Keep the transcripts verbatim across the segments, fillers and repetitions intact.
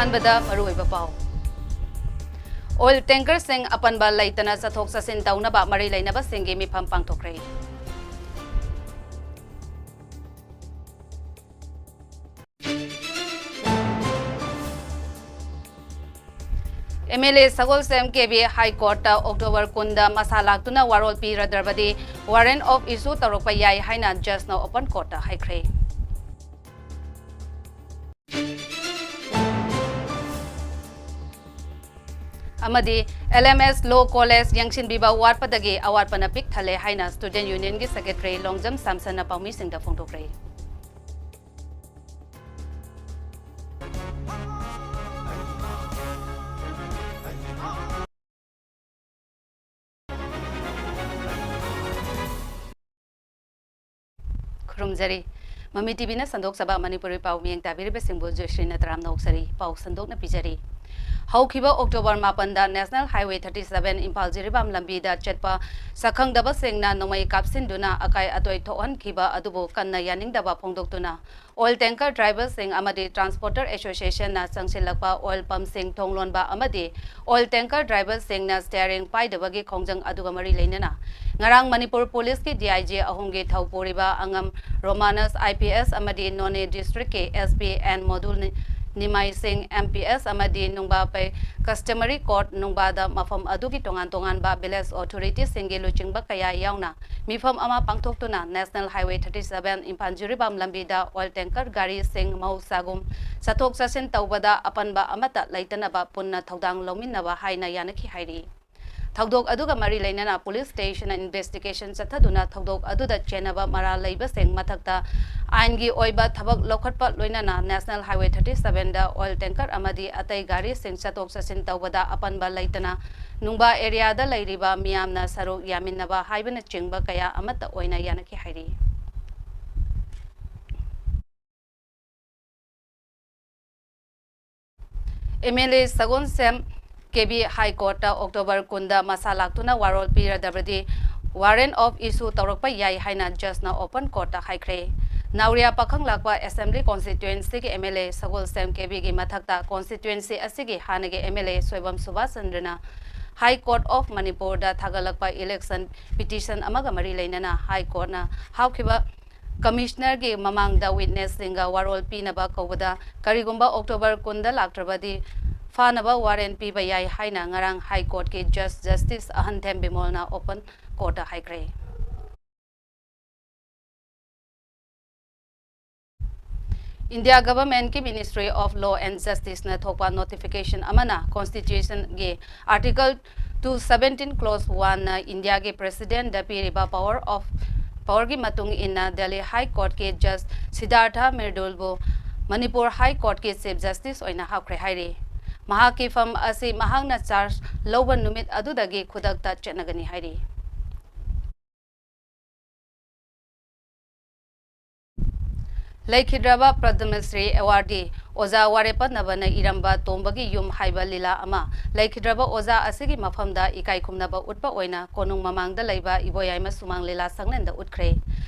ꯑꯍꯥꯟꯕꯗ ꯃꯔꯨꯑꯣꯏꯕ ꯄꯥꯎ꯫ ꯑꯣꯏꯜ ꯇꯦꯡꯀꯔꯁꯤꯡ ꯑꯄꯟꯕ ꯂꯩꯇꯅ ꯆꯠꯊꯣꯛ ꯆꯠꯁꯤꯟ ꯇꯧꯅꯕ ꯃꯔꯤ ꯂꯩꯅꯕꯁꯤꯡꯒꯤ ꯃꯤꯐꯝ ꯄꯥꯡꯊꯣꯛꯈ꯭ꯔꯦ꯫ M L A Sagolsem K B ꯀꯣꯔꯠꯇ ꯑꯣꯛꯇꯣꯕꯔ ꯀꯨꯟꯗ ꯃꯁꯥ ꯂꯥꯛꯇꯨꯅ ꯋꯥꯔꯣꯜ ꯄꯤꯔꯗ꯭ꯔꯕꯗꯤ ꯋꯥꯔꯦꯟ ꯑꯣꯐ ꯏꯁꯨ ꯇꯧꯔꯛꯄ ꯌꯥꯏ ꯍꯥꯏꯅ ꯖꯖꯅ ꯑꯣꯄꯟ ꯀꯣꯔꯠꯇ ꯍꯥꯏꯈ꯭ꯔꯦ꯫ ꯑꯃꯗꯤ ꯑꯦꯜ ꯑꯦꯝ ꯑꯦꯁ ꯂꯣ ꯀꯣꯂꯦꯖ ꯌꯦꯡꯁꯤꯟꯕꯤꯕ ꯋꯥꯠꯄꯗꯒꯤ ꯑꯋꯥꯠꯄꯅ ꯄꯤꯛ ꯊꯜꯂꯦ ꯍꯥꯏꯅ ꯁ꯭ꯇꯨꯗꯦꯟꯠ ꯌꯨꯅꯤꯌꯟꯒꯤ ꯁꯦꯀ꯭ꯔꯦꯇꯔꯤ ꯂꯣꯡꯖꯝ ꯁꯥꯝꯁꯟꯅ ꯄꯥꯎꯃꯤꯁꯤꯡꯗ ꯐꯣꯡꯗꯣꯛꯈ꯭ꯔꯦ꯫ ꯈꯨꯔꯨꯝꯖꯔꯤ꯫ ꯃꯃꯤ ꯇꯤꯚꯤꯅ ꯁꯟꯗꯣꯛꯆꯕ ꯃꯅꯤꯄꯨꯔꯤ ꯄꯥꯎ ꯃꯤꯠꯌꯦꯡ ꯇꯥꯕꯤꯔꯤꯕꯁꯤꯡꯕꯨ ꯖꯣꯏꯁ꯭ꯔꯤꯅ ꯇꯔꯥꯝꯅ ꯑꯣꯛꯆꯔꯤ꯫ ꯄꯥꯎ ꯁꯟꯗꯣꯛꯅ ꯄꯤꯖꯔꯤ꯫ ꯍꯧꯈꯤꯕ ꯑꯣꯛꯇꯣꯕꯔ ꯃꯥꯄꯟꯗ national highway thirty seven Imphal Jiribam ꯂꯝꯕꯤꯗ ꯆꯠꯄ ꯁꯛꯈꯪꯗꯕꯁꯤꯡꯅ ꯅꯣꯡꯃꯩ ꯀꯥꯞꯁꯤꯟꯗꯨꯅ ꯑꯀꯥꯏ ꯑꯇꯣꯏ ꯊꯣꯛꯍꯟꯈꯤꯕ ꯑꯗꯨꯕꯨ ꯀꯟꯅ ꯌꯥꯅꯤꯡꯗꯕ ꯐꯣꯡꯗꯣꯛꯇꯨꯅ ꯑꯣꯏꯜ ꯇꯦꯡꯀꯔ ꯗ꯭ꯔꯥꯏꯚꯔꯁꯤꯡ ꯑꯃꯗꯤ ꯇ꯭ꯔꯥꯟꯁꯄꯣꯔꯇꯔ ꯑꯦꯁꯣꯁꯤꯌꯦꯁꯟꯅ ꯆꯪꯁꯤꯜꯂꯛꯄ ꯑꯣꯏꯜ ꯄꯝꯁꯤꯡ ꯊꯣꯡ ꯂꯣꯟꯕ ꯑꯃꯗꯤ ꯑꯣꯏꯜ ꯇꯦꯡꯀꯔ ꯗ꯭ꯔꯥꯏꯚꯔꯁꯤꯡꯅ ꯁ꯭ꯇꯤꯌꯔꯤꯡ ꯄꯥꯏꯗꯕꯒꯤ ꯈꯣꯡꯖꯪ ꯑꯗꯨꯒ ꯃꯔꯤ ꯂꯩꯅꯅ ꯉꯔꯥꯡ ꯃꯅꯤꯄꯨꯔ ꯄꯨꯂꯤꯁꯀꯤ ꯗꯤ ꯑꯥꯏ ꯖꯤ ꯑꯍꯨꯝꯒꯤ ꯊꯧ ꯄꯨꯔꯤꯕ ꯑꯉꯝ ꯔꯣꯃꯥꯅꯁ ꯑꯥꯏ ꯄꯤ ꯑꯦꯁ ꯑꯃꯗꯤ ꯅꯣꯅꯦ ꯗꯤꯁꯇ꯭ꯔꯤꯛꯀꯤ ꯑꯦꯁ ꯄꯤ ꯑꯦꯟ ꯃꯣꯗꯨꯜ ꯅꯤ-, ꯅꯤꯃꯥꯏ ꯁꯤꯡ ꯑꯦꯝ ꯄꯤ ꯑꯦꯁ ꯑꯃꯗꯤ ꯅꯨꯡꯕꯥ ꯄꯩ ꯀꯁꯇꯃꯔꯤ ꯀꯣꯔꯠ ꯅꯨꯡꯕꯥꯗ ꯃꯐꯝ ꯑꯗꯨꯒꯤ ꯇꯣꯉꯥꯟ ꯇꯣꯉꯥꯟꯕ ꯚꯤꯂꯦꯖ ꯑꯣꯊꯣꯔꯤꯇꯤꯁꯤꯡꯒꯤ ꯂꯨꯆꯤꯡꯕ ꯀꯌꯥ ꯌꯥꯎꯅ ꯃꯤꯐꯝ ꯑꯃ ꯄꯥꯡꯊꯣꯛꯇꯨꯅ national highway thirty seven Imphal Jiribam ꯂꯝꯕꯤꯗ ꯑꯣꯏꯜ ꯇꯦꯡꯀꯔ ꯒꯥꯔꯤꯁꯤꯡ ꯃꯍꯧꯁꯥꯒꯨꯝ ꯆꯠꯊꯣꯛ ꯆꯠꯁꯤꯟ ꯇꯧꯕꯗ ꯑꯄꯟꯕ ꯑꯃꯠꯇ ꯂꯩꯇꯅꯕ ꯄꯨꯟꯅ ꯊꯧꯗꯥꯡ ꯂꯧꯃꯤꯟꯅꯕ ꯍꯥꯏꯅ ꯌꯥꯅꯈꯤ ꯍꯥꯏꯔꯤ꯫ ꯊꯧꯗꯣꯛ ꯑꯗꯨꯒ ꯃꯔꯤ ꯂꯩꯅꯅ ꯄꯨꯂꯤꯁ ꯁ꯭ꯇꯦꯁꯟꯅ ꯏꯟꯚꯦꯁꯇꯤꯒꯦꯁꯟ ꯆꯠꯊꯗꯨꯅ ꯊꯧꯗꯣꯛ ꯑꯗꯨꯗ ꯆꯦꯟꯅꯕ ꯃꯔꯥꯜ ꯂꯩꯕꯁꯤꯡ ꯃꯊꯛꯇ ꯑꯥꯏꯟꯒꯤ ꯑꯣꯏꯕ ꯊꯕꯛ ꯂꯧꯈꯠꯄ ꯂꯣꯏꯅꯅ ꯅꯦꯁꯅꯦꯜ ꯍꯥꯏꯋꯦ ꯊꯥꯔꯇꯤ ꯁꯚꯦꯟꯗ ꯑꯣꯏꯜ ꯇꯦꯡꯀꯔ ꯑꯃꯗꯤ ꯑꯇꯩ ꯒꯥꯔꯤꯁꯤꯡ ꯆꯠꯊꯣꯛ ꯆꯠꯁꯤꯟ ꯇꯧꯕꯗ ꯑꯄꯟꯕ ꯂꯩꯇꯅ ꯅꯨꯡꯕꯥ ꯑꯦꯔꯤꯌꯥꯗ ꯂꯩꯔꯤꯕ ꯃꯤꯌꯥꯝꯅ ꯁꯔꯨꯛ ꯌꯥꯃꯤꯟꯅꯕ ꯍꯥꯏꯕꯅꯆꯤꯡꯕ ꯀꯌꯥ ꯑꯃꯠꯇ ꯑꯣꯏꯅ ꯌꯥꯅꯈꯤ ꯍꯥꯏꯔꯤ꯫ M L A Sagolsem K B ꯀꯣꯔꯠꯇ ꯑꯣꯛꯇꯣꯕꯔ ꯀꯨꯟꯗ ꯃꯁꯥ ꯂꯥꯛꯇꯨꯅ ꯋꯥꯔꯣꯜ ꯄꯤꯔꯗꯕꯗꯤ ꯋꯥꯔꯦꯟ ꯑꯣꯐ ꯏꯁꯨ ꯇꯧꯔꯛꯄ ꯌꯥꯏ ꯍꯥꯏꯅ ꯖꯖꯅ ꯑꯣꯄꯟ ꯀꯣꯔꯠꯇ ꯍꯥꯏꯈ꯭ꯔꯦ꯫ ꯅꯥꯎꯔꯤꯌꯥ ꯄꯥꯈꯪ ꯂꯥꯛꯄ Assembly Constituency ꯒꯤ M L A ꯁꯒꯣꯜꯁꯦꯝ ꯀꯦꯕꯤꯒꯤ ꯃꯊꯛꯇ constituency ꯑꯁꯤꯒꯤ ꯍꯥꯟꯅꯒꯤ M L A Soibam Subhas ꯆꯟꯗ꯭ꯔꯅ High Court of Manipur the ꯊꯥꯒꯠꯂꯛꯄ election petition ꯑꯃꯒ ꯃꯔꯤ ꯂꯩꯅꯅ High Court ꯅ ꯍꯥꯞꯈꯤꯕ Commissioner ꯒꯤ ꯃꯃꯥꯡꯗ witness ꯁꯤꯡꯒ ꯋꯥꯔꯣꯜ ꯄꯤꯅꯕ ꯀꯧꯕꯗ, ꯀꯔꯤꯒꯨꯝꯕ October ꯀꯨꯟꯗ ꯂꯥꯛꯇ꯭ꯔꯕꯗꯤ ꯐꯥꯅꯕ warrant ꯄꯤꯕ ꯌꯥꯏ ꯍꯥꯏꯅ ꯉꯔꯥꯡ High Court ꯀꯤ Judge Justice ꯑꯍꯟꯊꯦꯝ ꯕꯤꯃꯣꯜꯅ open court ꯇ ꯍꯥꯏꯈ꯭ꯔꯦ꯫ India Government ꯀꯤ Ministry of Law and Justice ꯅ ꯊꯣꯛꯄ notification ꯑꯃꯅ Constitution ꯒꯤ Article two seventeen Clause one ꯅ India ꯒꯤ President ꯗ ꯄꯤꯔꯤꯕ power of, power ꯒꯤ ꯃꯇꯨꯡ ꯏꯟꯅ Delhi High Court ꯀꯤ Judge ꯁꯤꯗꯥꯔꯊ ꯃꯤꯔꯗꯨꯜꯕꯨ ꯃꯅꯤꯄꯨꯔ High Court ꯀꯤ Chief Justice ꯑꯣꯏꯅ ꯍꯥꯞꯈ꯭ꯔꯦ ꯍꯥꯏꯔꯤ꯫ ꯃꯍꯥꯛꯀꯤ ꯐꯝ ꯑꯁꯤ ꯃꯍꯥꯛꯅ charge ꯂꯧꯕ ꯅꯨꯃꯤꯠ ꯑꯗꯨꯗꯒꯤ ꯈꯨꯗꯛꯇ ꯆꯠꯅꯒꯅꯤ ꯍꯥꯏꯔꯤ꯫ ꯂꯩꯈꯤꯗ꯭ꯔꯕ ꯄꯗꯃꯁ꯭ꯔꯤ awardee ꯑꯣꯖꯥ ꯋꯥꯔꯦꯄ ꯅꯕꯅ ꯏꯔꯝꯕ ꯇꯣꯝꯕꯒꯤ ꯌꯨꯝ ꯍꯥꯏꯕ ꯂꯤꯂꯥ ꯑꯃ ꯂꯩꯈꯤꯗ꯭ꯔꯕ ꯑꯣꯖꯥ ꯑꯁꯤꯒꯤ ꯃꯐꯝꯗ ꯏꯀꯥꯏ ꯈꯨꯝꯅꯕ ꯎꯠꯄ ꯑꯣꯏꯅ ꯀꯣꯅꯨꯡ ꯃꯃꯥꯡꯗ ꯂꯩꯕ ꯏꯕꯣꯌꯥꯏꯃ ꯁꯨꯃꯥꯡ ꯂꯤꯂꯥ ꯁꯪꯂꯦꯟꯗ ꯎꯠꯈ꯭ꯔꯦ꯫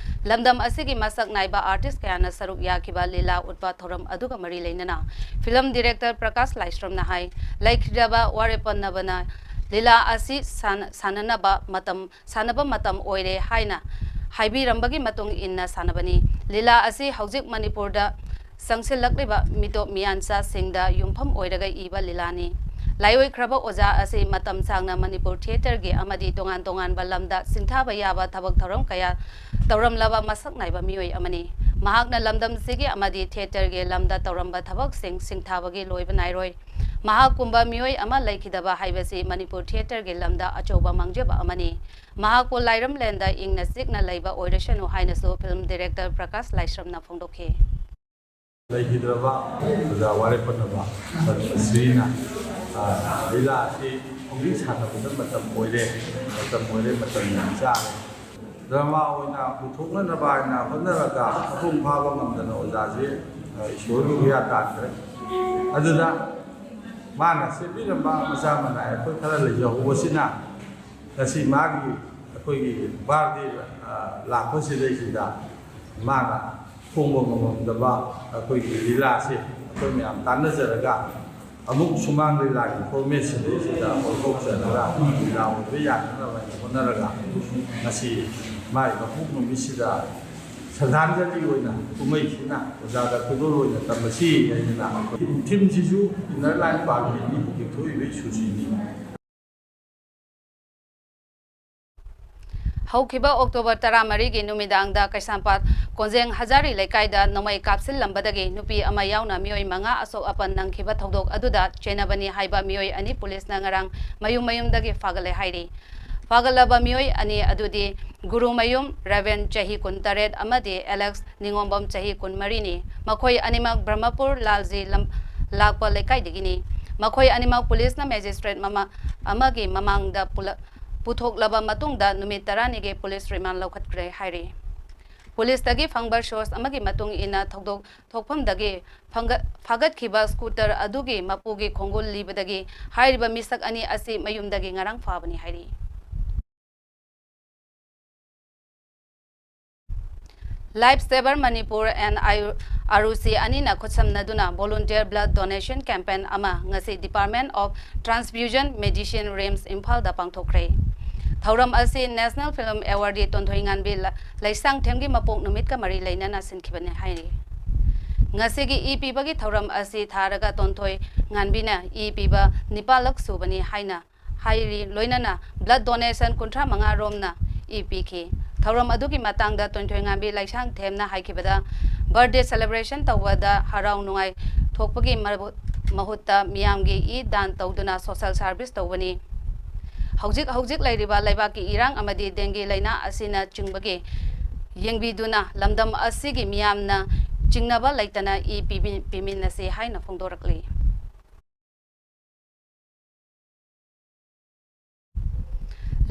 ꯂꯝꯗꯝ ꯑꯁꯤꯒꯤ ꯃꯁꯛ ꯅꯥꯏꯕ artist ꯀꯌꯥꯅ ꯁꯔꯨꯛ ꯌꯥꯈꯤꯕ ꯂꯤꯂꯥ ꯎꯠꯄ ꯊꯧꯔꯝ ꯑꯗꯨꯒ ꯃꯔꯤ ꯂꯩꯅꯅ film director ꯄ꯭ꯔꯀꯥꯁ ꯂꯥꯏꯁ꯭ꯔꯝꯅ ꯍꯥꯏ, ꯂꯩꯈꯤꯗ꯭ꯔꯕ ꯋꯥꯔꯦꯄ ꯅꯕꯅ ꯂꯤꯂꯥ ꯑꯁꯤ ꯁꯥꯟ-, ꯁꯥꯟꯅꯅꯕ ꯃꯇꯝ ꯁꯥꯟꯅꯕ ꯃꯇꯝ ꯑꯣꯏꯔꯦ ꯍꯥꯏꯅ ꯍꯥꯏꯕꯤꯔꯝꯕꯒꯤ ꯃꯇꯨꯡ ꯏꯟꯅ ꯁꯥꯟꯅꯕꯅꯤ꯫ ꯂꯤꯂꯥ ꯑꯁꯤ ꯍꯧꯖꯤꯛ ꯃꯅꯤꯄꯨꯔꯗ ꯆꯪꯁꯤꯜꯂꯛꯂꯤꯕ ꯃꯤꯇꯣꯞ ꯃꯤꯌꯥꯟꯆꯥꯁꯤꯡꯗ ꯌꯨꯝꯐꯝ ꯑꯣꯏꯔꯒ ꯏꯕ ꯂꯤꯂꯥꯅꯤ꯫ ꯂꯥꯏꯑꯣꯏꯈ꯭ꯔꯕ ꯑꯣꯖꯥ ꯑꯁꯤ ꯃꯇꯝ ꯁꯥꯡꯅ ꯃꯅꯤꯄꯨꯔ theatreꯒꯤ ꯑꯃꯗꯤ ꯇꯣꯉꯥꯟ ꯇꯣꯉꯥꯟꯕ ꯂꯝꯗ ꯁꯤꯡꯊꯥꯕ ꯌꯥꯕ ꯊꯕꯛ ꯊꯧꯔꯝ ꯀꯌꯥ ꯇꯧꯔꯝꯂꯕ ꯃꯁꯛ ꯅꯥꯏꯕ ꯃꯤꯑꯣꯏ ꯑꯃꯅꯤ꯫ ꯃꯍꯥꯛꯅ ꯂꯝꯗꯝꯁꯤꯒꯤ ꯑꯃꯗꯤ theatreꯒꯤ ꯂꯝꯗ ꯇꯧꯔꯝꯕ ꯊꯕꯛꯁꯤꯡ ꯁꯤꯡꯊꯥꯕꯒꯤ ꯂꯣꯏꯕ ꯅꯥꯏꯔꯣꯏ꯫ ꯃꯍꯥꯛꯀꯨꯝꯕ ꯃꯤꯑꯣꯏ ꯑꯃ ꯂꯩꯈꯤꯗꯕ ꯍꯥꯏꯕꯁꯤ ꯃꯅꯤꯄꯨꯔ theatreꯒꯤ ꯂꯝꯗ ꯑꯆꯧꯕ ꯃꯥꯡꯖꯕ ꯑꯃꯅꯤ꯫ ꯃꯍꯥꯛꯄꯨ ꯂꯥꯏꯔꯝꯂꯦꯟꯗ ꯏꯪꯅ ꯆꯤꯛꯅ ꯂꯩꯕ ꯑꯣꯏꯔꯁꯅꯨ ꯍꯥꯏꯅꯁꯨ film director ꯄ꯭ꯔꯀꯥꯁ ꯂꯥꯏꯁ꯭ꯔꯝꯅ ꯐꯣꯡꯗꯣꯛꯈꯤ꯫ ꯂꯩꯈꯤꯗ꯭ꯔꯕ ꯑꯣꯖꯥ ꯋꯥꯔꯦꯞ ꯄꯟꯅꯕ ꯄꯗꯃꯁ꯭ꯔꯤꯅ, ꯑ, ꯂꯤꯂꯥ ꯑꯁꯤ ꯍꯧꯖꯤꯛ ꯁꯥꯟꯅꯕꯗ ꯃꯇꯝ ꯑꯣꯏꯔꯦ, ꯃꯇꯝ ꯑꯣꯏꯔꯦ, ꯃꯇꯝ ꯌꯥꯝ ꯆꯥꯔꯦ꯫ Drama ꯑꯣꯏꯅ ꯄꯨꯊꯣꯛꯅꯅꯕ ꯍꯥꯏꯅ ꯍꯣꯠꯅꯔꯒ ꯃꯄꯨꯡ ꯐꯥꯕ ꯉꯝꯗꯅ ꯑꯣꯖꯥꯁꯤ, ꯑ, ꯏꯁꯣꯔꯒꯤ ꯍꯨꯌꯥ ꯇꯥꯟꯈ꯭ꯔꯦ꯫ ꯑꯗꯨꯗ ꯃꯥꯅ ꯁꯦꯝꯕꯤꯔꯝꯕ ꯃꯆꯥ ꯃꯅꯥꯏ ꯑꯩꯈꯣꯏ ꯈꯔ ꯂꯩꯖꯍꯧꯕꯁꯤꯅ ꯉꯁꯤ ꯃꯥꯒꯤ ꯑꯩꯈꯣꯏꯒꯤ birthday, ꯑ, ꯂꯥꯛꯄꯁꯤꯗꯩꯁꯤꯗ ꯃꯥꯅ ꯐꯣꯡꯕ ꯉꯝꯃꯝꯗꯕ ꯑꯩꯈꯣꯏꯒꯤ ꯂꯤꯂꯥꯁꯦ ꯑꯩꯈꯣꯏ ꯃꯌꯥꯝ ꯇꯥꯟꯅꯖꯔꯒ ꯑꯃꯨꯛ ꯁꯨꯃꯥꯡ ꯂꯤꯂꯥꯒꯤ ꯐꯣꯔꯃꯦꯠꯁꯤꯗꯩꯁꯤꯗ ꯑꯣꯟꯊꯣꯛꯆꯔꯒ ꯂꯤꯂꯥ ꯑꯣꯏꯕ ꯌꯥꯅꯅꯕ ꯍꯥꯏꯅ ꯍꯣꯠꯅꯔꯒ ꯉꯁꯤ ꯃꯥꯏ ꯃꯄꯣꯛ ꯅꯨꯃꯤꯠꯁꯤꯗ ꯁ꯭ꯔꯗꯥꯟꯖꯂꯤ ꯑꯣꯏꯅ ꯀꯨꯝꯍꯩꯁꯤꯅ ꯑꯣꯖꯥꯗ ꯈꯨꯗꯣꯜ ꯑꯣꯏꯅ ꯇꯝꯕꯁꯤ ꯍꯥꯏꯗꯅ ꯑꯩꯈꯣꯏ ꯊꯤꯝꯁꯤꯁꯨ ꯏꯟꯅꯔ ꯂꯥꯏꯟ ꯄꯥꯔꯂꯤꯃꯦꯟꯒꯤ ꯍꯧꯖꯤꯛ ꯊꯣꯛꯏꯕ ꯏꯁꯨꯁꯤꯅꯤ꯫ ꯍꯧꯈꯤꯕ ꯑꯣꯛꯇꯣꯕꯔ ꯇꯔꯥꯃꯔꯤꯒꯤ ꯅꯨꯃꯤꯗꯥꯡꯗ ꯀꯩꯁꯥꯝꯄꯥꯠ ꯀꯣꯟꯖꯦꯡ ꯍꯖꯥꯔꯤ ꯂꯩꯀꯥꯏꯗ ꯅꯣꯡꯃꯩ ꯀꯥꯞꯁꯤꯜꯂꯝꯕꯗꯒꯤ ꯅꯨꯄꯤ ꯑꯃ ꯌꯥꯎꯅ ꯃꯤꯑꯣꯏ ꯃꯉꯥ ꯑꯁꯣꯛ ꯑꯄꯟ ꯅꯪꯈꯤꯕ ꯊꯧꯗꯣꯛ ꯑꯗꯨꯗ ꯆꯦꯟꯅꯕꯅꯤ ꯍꯥꯏꯕ ꯃꯤꯑꯣꯏ ꯑꯅꯤ ꯄꯨꯂꯤꯁꯅ ꯉꯔꯥꯡ ꯃꯌꯨꯝ ꯃꯌꯨꯝꯗꯒꯤ ꯐꯥꯒꯠꯂꯦ ꯍꯥꯏꯔꯤ꯫ ꯐꯥꯒꯠꯂꯕ ꯃꯤꯑꯣꯏ ꯑꯅꯤ ꯑꯗꯨꯗꯤ ꯒꯨꯔꯨꯃꯌꯨꯝ ꯔꯦꯚꯦꯟ ꯆꯍꯤ ꯀꯨꯟꯇꯔꯦꯠ ꯑꯃꯗꯤ ꯑꯦꯂꯦꯛꯁ ꯅꯤꯉꯣꯝꯕꯝ ꯆꯍꯤ ꯀꯨꯟꯃꯔꯤꯅꯤ꯫ ꯃꯈꯣꯏ ꯑꯅꯤꯃꯛ ꯕ꯭ꯔꯍꯃꯄꯨꯔ ꯂꯥꯜꯖꯤ ꯂꯝ ꯂꯥꯛꯄ ꯂꯩꯀꯥꯏꯗꯒꯤꯅꯤ꯫ ꯃꯈꯣꯏ ꯑꯅꯤꯃꯛ ꯄꯨꯂꯤꯁꯅ ꯃꯦꯖꯤꯁꯇ꯭ꯔꯦꯠ ꯃꯃꯥ ꯑꯃꯒꯤ ꯃꯃꯥꯡꯗ ꯄꯨꯂ- ꯄꯨꯊꯣꯛꯂꯕ ꯃꯇꯨꯡꯗ ꯅꯨꯃꯤꯠ ꯇꯔꯥꯅꯤꯒꯤ ꯄꯨꯂꯤꯁ ꯔꯤꯃꯥꯟ ꯂꯧꯈꯠꯈ꯭ꯔꯦ ꯍꯥꯏꯔꯤ꯫ ꯄꯨꯂꯤꯁꯇꯒꯤ ꯐꯪꯕ ꯁꯣꯔꯁ ꯑꯃꯒꯤ ꯃꯇꯨꯡ ꯏꯟꯅ ꯊꯧꯗꯣꯛ ꯊꯣꯛꯐꯝꯗꯒꯤ ꯐꯪꯒ- ꯐꯥꯒꯠꯈꯤꯕ ꯁ꯭ꯀꯨꯇꯔ ꯑꯗꯨꯒꯤ ꯃꯄꯨꯒꯤ ꯈꯣꯡꯒꯨꯜ ꯂꯤꯕꯗꯒꯤ ꯍꯥꯏꯔꯤꯕ ꯃꯤꯁꯛ ꯑꯅꯤ ꯑꯁꯤ ꯃꯌꯨꯝꯗꯒꯤ ꯉꯔꯥꯡ ꯐꯥꯕꯅꯤ ꯍꯥꯏꯔꯤ꯫ Life Saver Manipur and are you ꯁꯤ ꯑꯅꯤꯅ ꯈꯨꯠꯁꯝꯅꯗꯨꯅ volunteer blood donation campaign ꯑꯃ ꯉꯁꯤ Department of Transfusion Medicine, RIMS, ꯏꯝꯐꯥꯜꯗ ꯄꯥꯡꯊꯣꯛꯈ꯭ꯔꯦ꯫ ꯊꯧꯔꯝ ꯑꯁꯤ National Film Awardee ꯇꯣꯟꯊꯣꯏ ꯉꯥꯟꯕꯤ ꯂ- ꯂꯩꯁꯥꯡꯊꯦꯝꯒꯤ ꯃꯄꯣꯛ ꯅꯨꯃꯤꯠꯀ ꯃꯔꯤ ꯂꯩꯅꯅ ꯁꯤꯟꯈꯤꯕꯅꯤ ꯍꯥꯏꯔꯤ꯫ ꯉꯁꯤꯒꯤ ꯏ ꯄꯤꯕꯒꯤ ꯊꯧꯔꯝ ꯑꯁꯤ ꯊꯥꯔꯒ ꯇꯣꯟꯊꯣꯏ ꯉꯥꯟꯕꯤꯅ ꯏ ꯄꯤꯕ ꯅꯤꯄꯥꯜꯂꯛ ꯁꯨꯕꯅꯤ ꯍꯥꯏꯅ ꯍꯥꯏꯔꯤ꯫ ꯂꯣꯏꯅꯅ blood donation ꯀꯨꯟꯊ꯭ꯔꯥ ꯃꯉꯥ ꯔꯣꯝꯅ ꯏ ꯄꯤꯈꯤ꯫ ꯊꯧꯔꯝ ꯑꯗꯨꯒꯤ ꯃꯇꯥꯡꯗ ꯇꯣꯟꯊꯣꯏ ꯉꯥꯟꯕꯤ ꯂꯩꯁꯥꯡꯊꯦꯝꯅ ꯍꯥꯏꯈꯤꯕꯗ, birthday celebration ꯇꯧꯕꯗ ꯍꯔꯥꯎ ꯅꯨꯡꯉꯥꯏ ꯊꯣꯛꯄꯒꯤ ꯃꯔꯨ- ꯃꯍꯨꯠꯇ ꯃꯤꯌꯥꯝꯒꯤ ꯏ ꯗꯥꯟ ꯇꯧꯗꯨꯅ social service ꯇꯧꯕꯅꯤ꯫ ꯍꯧꯖꯤꯛ ꯍꯧꯖꯤꯛ ꯂꯩꯔꯤꯕ ꯂꯩꯕꯥꯛꯀꯤ ꯏꯔꯥꯡ ꯑꯃꯗꯤ ꯗꯦꯡꯒꯤ ꯂꯥꯏꯅꯥ ꯑꯁꯤꯅꯆꯤꯡꯕꯒꯤ ꯌꯦꯡꯕꯤꯗꯨꯅ ꯂꯝꯗꯝ ꯑꯁꯤꯒꯤ ꯃꯤꯌꯥꯝꯅ ꯆꯤꯡꯅꯕ ꯂꯩꯇꯅ ꯏ ꯄꯤꯃꯤ- ꯄꯤꯃꯤꯟꯅꯁꯤ ꯍꯥꯏꯅ ꯐꯣꯡꯗꯣꯔꯛꯂꯤ꯫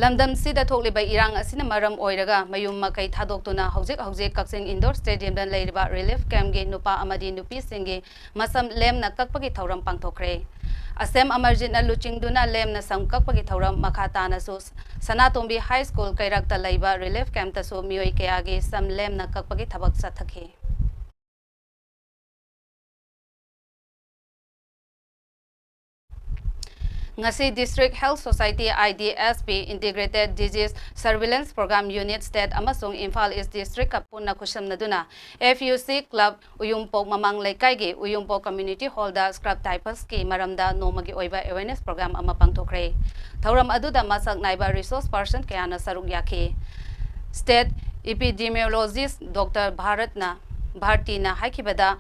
ꯂꯝꯗꯝꯁꯤꯗ ꯊꯣꯛꯂꯤꯕ ꯏꯔꯥꯡ ꯑꯁꯤꯅ ꯃꯔꯝ ꯑꯣꯏꯔꯒ ꯃꯌꯨꯝ ꯃꯀꯩ ꯊꯥꯗꯣꯛꯇꯨꯅ ꯍꯧꯖꯤꯛ ꯍꯧꯖꯤꯛ ꯀꯛꯆꯤꯡ indoor stadiumꯗ ꯂꯩꯔꯤꯕ relief campꯀꯤ ꯅꯨꯄꯥ ꯑꯃꯗꯤ ꯅꯨꯄꯤꯁꯤꯡꯒꯤ ꯃꯁꯝ ꯂꯦꯝꯅ ꯀꯛꯄꯒꯤ ꯊꯧꯔꯝ ꯄꯥꯡꯊꯣꯛꯈ꯭ꯔꯦ꯫ ꯑꯁꯦꯝ ꯑꯃꯔꯖꯤꯠꯅ ꯂꯨꯆꯤꯡꯗꯨꯅ ꯂꯦꯝꯅ ꯁꯝ ꯀꯛꯄꯒꯤ ꯊꯧꯔꯝ ꯃꯈꯥ ꯇꯥꯅꯁꯨ ꯁꯅꯥꯇꯣꯝꯕꯤ High School ꯀꯩꯔꯛꯇ ꯂꯩꯕ relief campꯇꯁꯨ ꯃꯤꯑꯣꯏ ꯀꯌꯥꯒꯤ ꯁꯝ ꯂꯦꯝꯅ ꯀꯛꯄꯒꯤ ꯊꯕꯛ ꯆꯠꯊꯈꯤ꯫ ꯉꯁꯤ District Health Society, I D S P, Integrated Disease Surveillance Program Unit, State ꯑꯃꯁꯨꯡ ꯏꯝꯐꯥꯜ East Districtꯀ ꯄꯨꯟꯅ ꯈꯨꯠꯁꯝꯅꯗꯨꯅ F U C Club ꯎꯌꯨꯝꯄꯣꯛ ꯃꯃꯥꯡ ꯂꯩꯀꯥꯏꯒꯤ ꯎꯌꯨꯝꯄꯣꯛ Community Hallꯗ Scrub Typhusꯀꯤ ꯃꯔꯝꯗ ꯅꯣꯡꯃꯒꯤ ꯑꯣꯏꯕ awareness program ꯑꯃ ꯄꯥꯡꯊꯣꯛꯈ꯭ꯔꯦ꯫ ꯊꯧꯔꯝ ꯑꯗꯨꯗ ꯃꯁꯛ ꯅꯥꯏꯕ resource person ꯀꯌꯥꯅ ꯁꯔꯨꯛ ꯌꯥꯈꯤ꯫ State Epidemiologist Doctor ꯚꯥꯔꯠꯅ, ꯚꯥꯔꯇꯤꯅ ꯍꯥꯏꯈꯤꯕꯗ,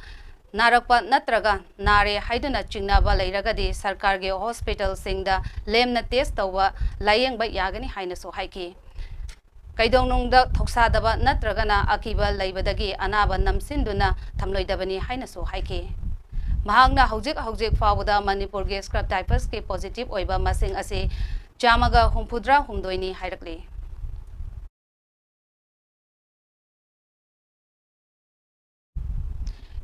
ꯅꯥꯔꯛꯄ ꯅꯠꯇ꯭ꯔꯒ ꯅꯥꯔꯦ ꯍꯥꯏꯗꯨꯅ ꯆꯤꯡꯅꯕ ꯂꯩꯔꯒꯗꯤ ꯁꯔꯀꯥꯔꯒꯤ hospitalꯁꯤꯡꯗ ꯂꯦꯝꯅ test ꯇꯧꯕ, ꯂꯥꯌꯦꯡꯕ ꯌꯥꯒꯅꯤ ꯍꯥꯏꯅꯁꯨ ꯍꯥꯏꯈꯤ꯫ ꯀꯩꯗꯧꯅꯨꯡꯗ ꯊꯧꯁꯥꯗꯕ ꯅꯠꯇ꯭ꯔꯒꯅ ꯑꯀꯤꯕ ꯂꯩꯕꯗꯒꯤ ꯑꯅꯥꯕ ꯅꯝꯁꯤꯟꯗꯨꯅ ꯊꯝꯂꯣꯏꯗꯕꯅꯤ ꯍꯥꯏꯅꯁꯨ ꯍꯥꯏꯈꯤ꯫ ꯃꯍꯥꯛꯅ ꯍꯧꯖꯤꯛ ꯍꯧꯖꯤꯛ ꯐꯥꯎꯕꯗ ꯃꯅꯤꯄꯨꯔꯒꯤ Scrub Typhusꯀꯤ positive ꯑꯣꯏꯕ ꯃꯁꯤꯡ ꯑꯁꯤ ꯆꯥꯝꯃꯒ ꯍꯨꯝꯐꯨꯇꯔꯥ ꯍꯨꯝꯗꯣꯏꯅꯤ ꯍꯥꯏꯔꯛꯂꯤ꯫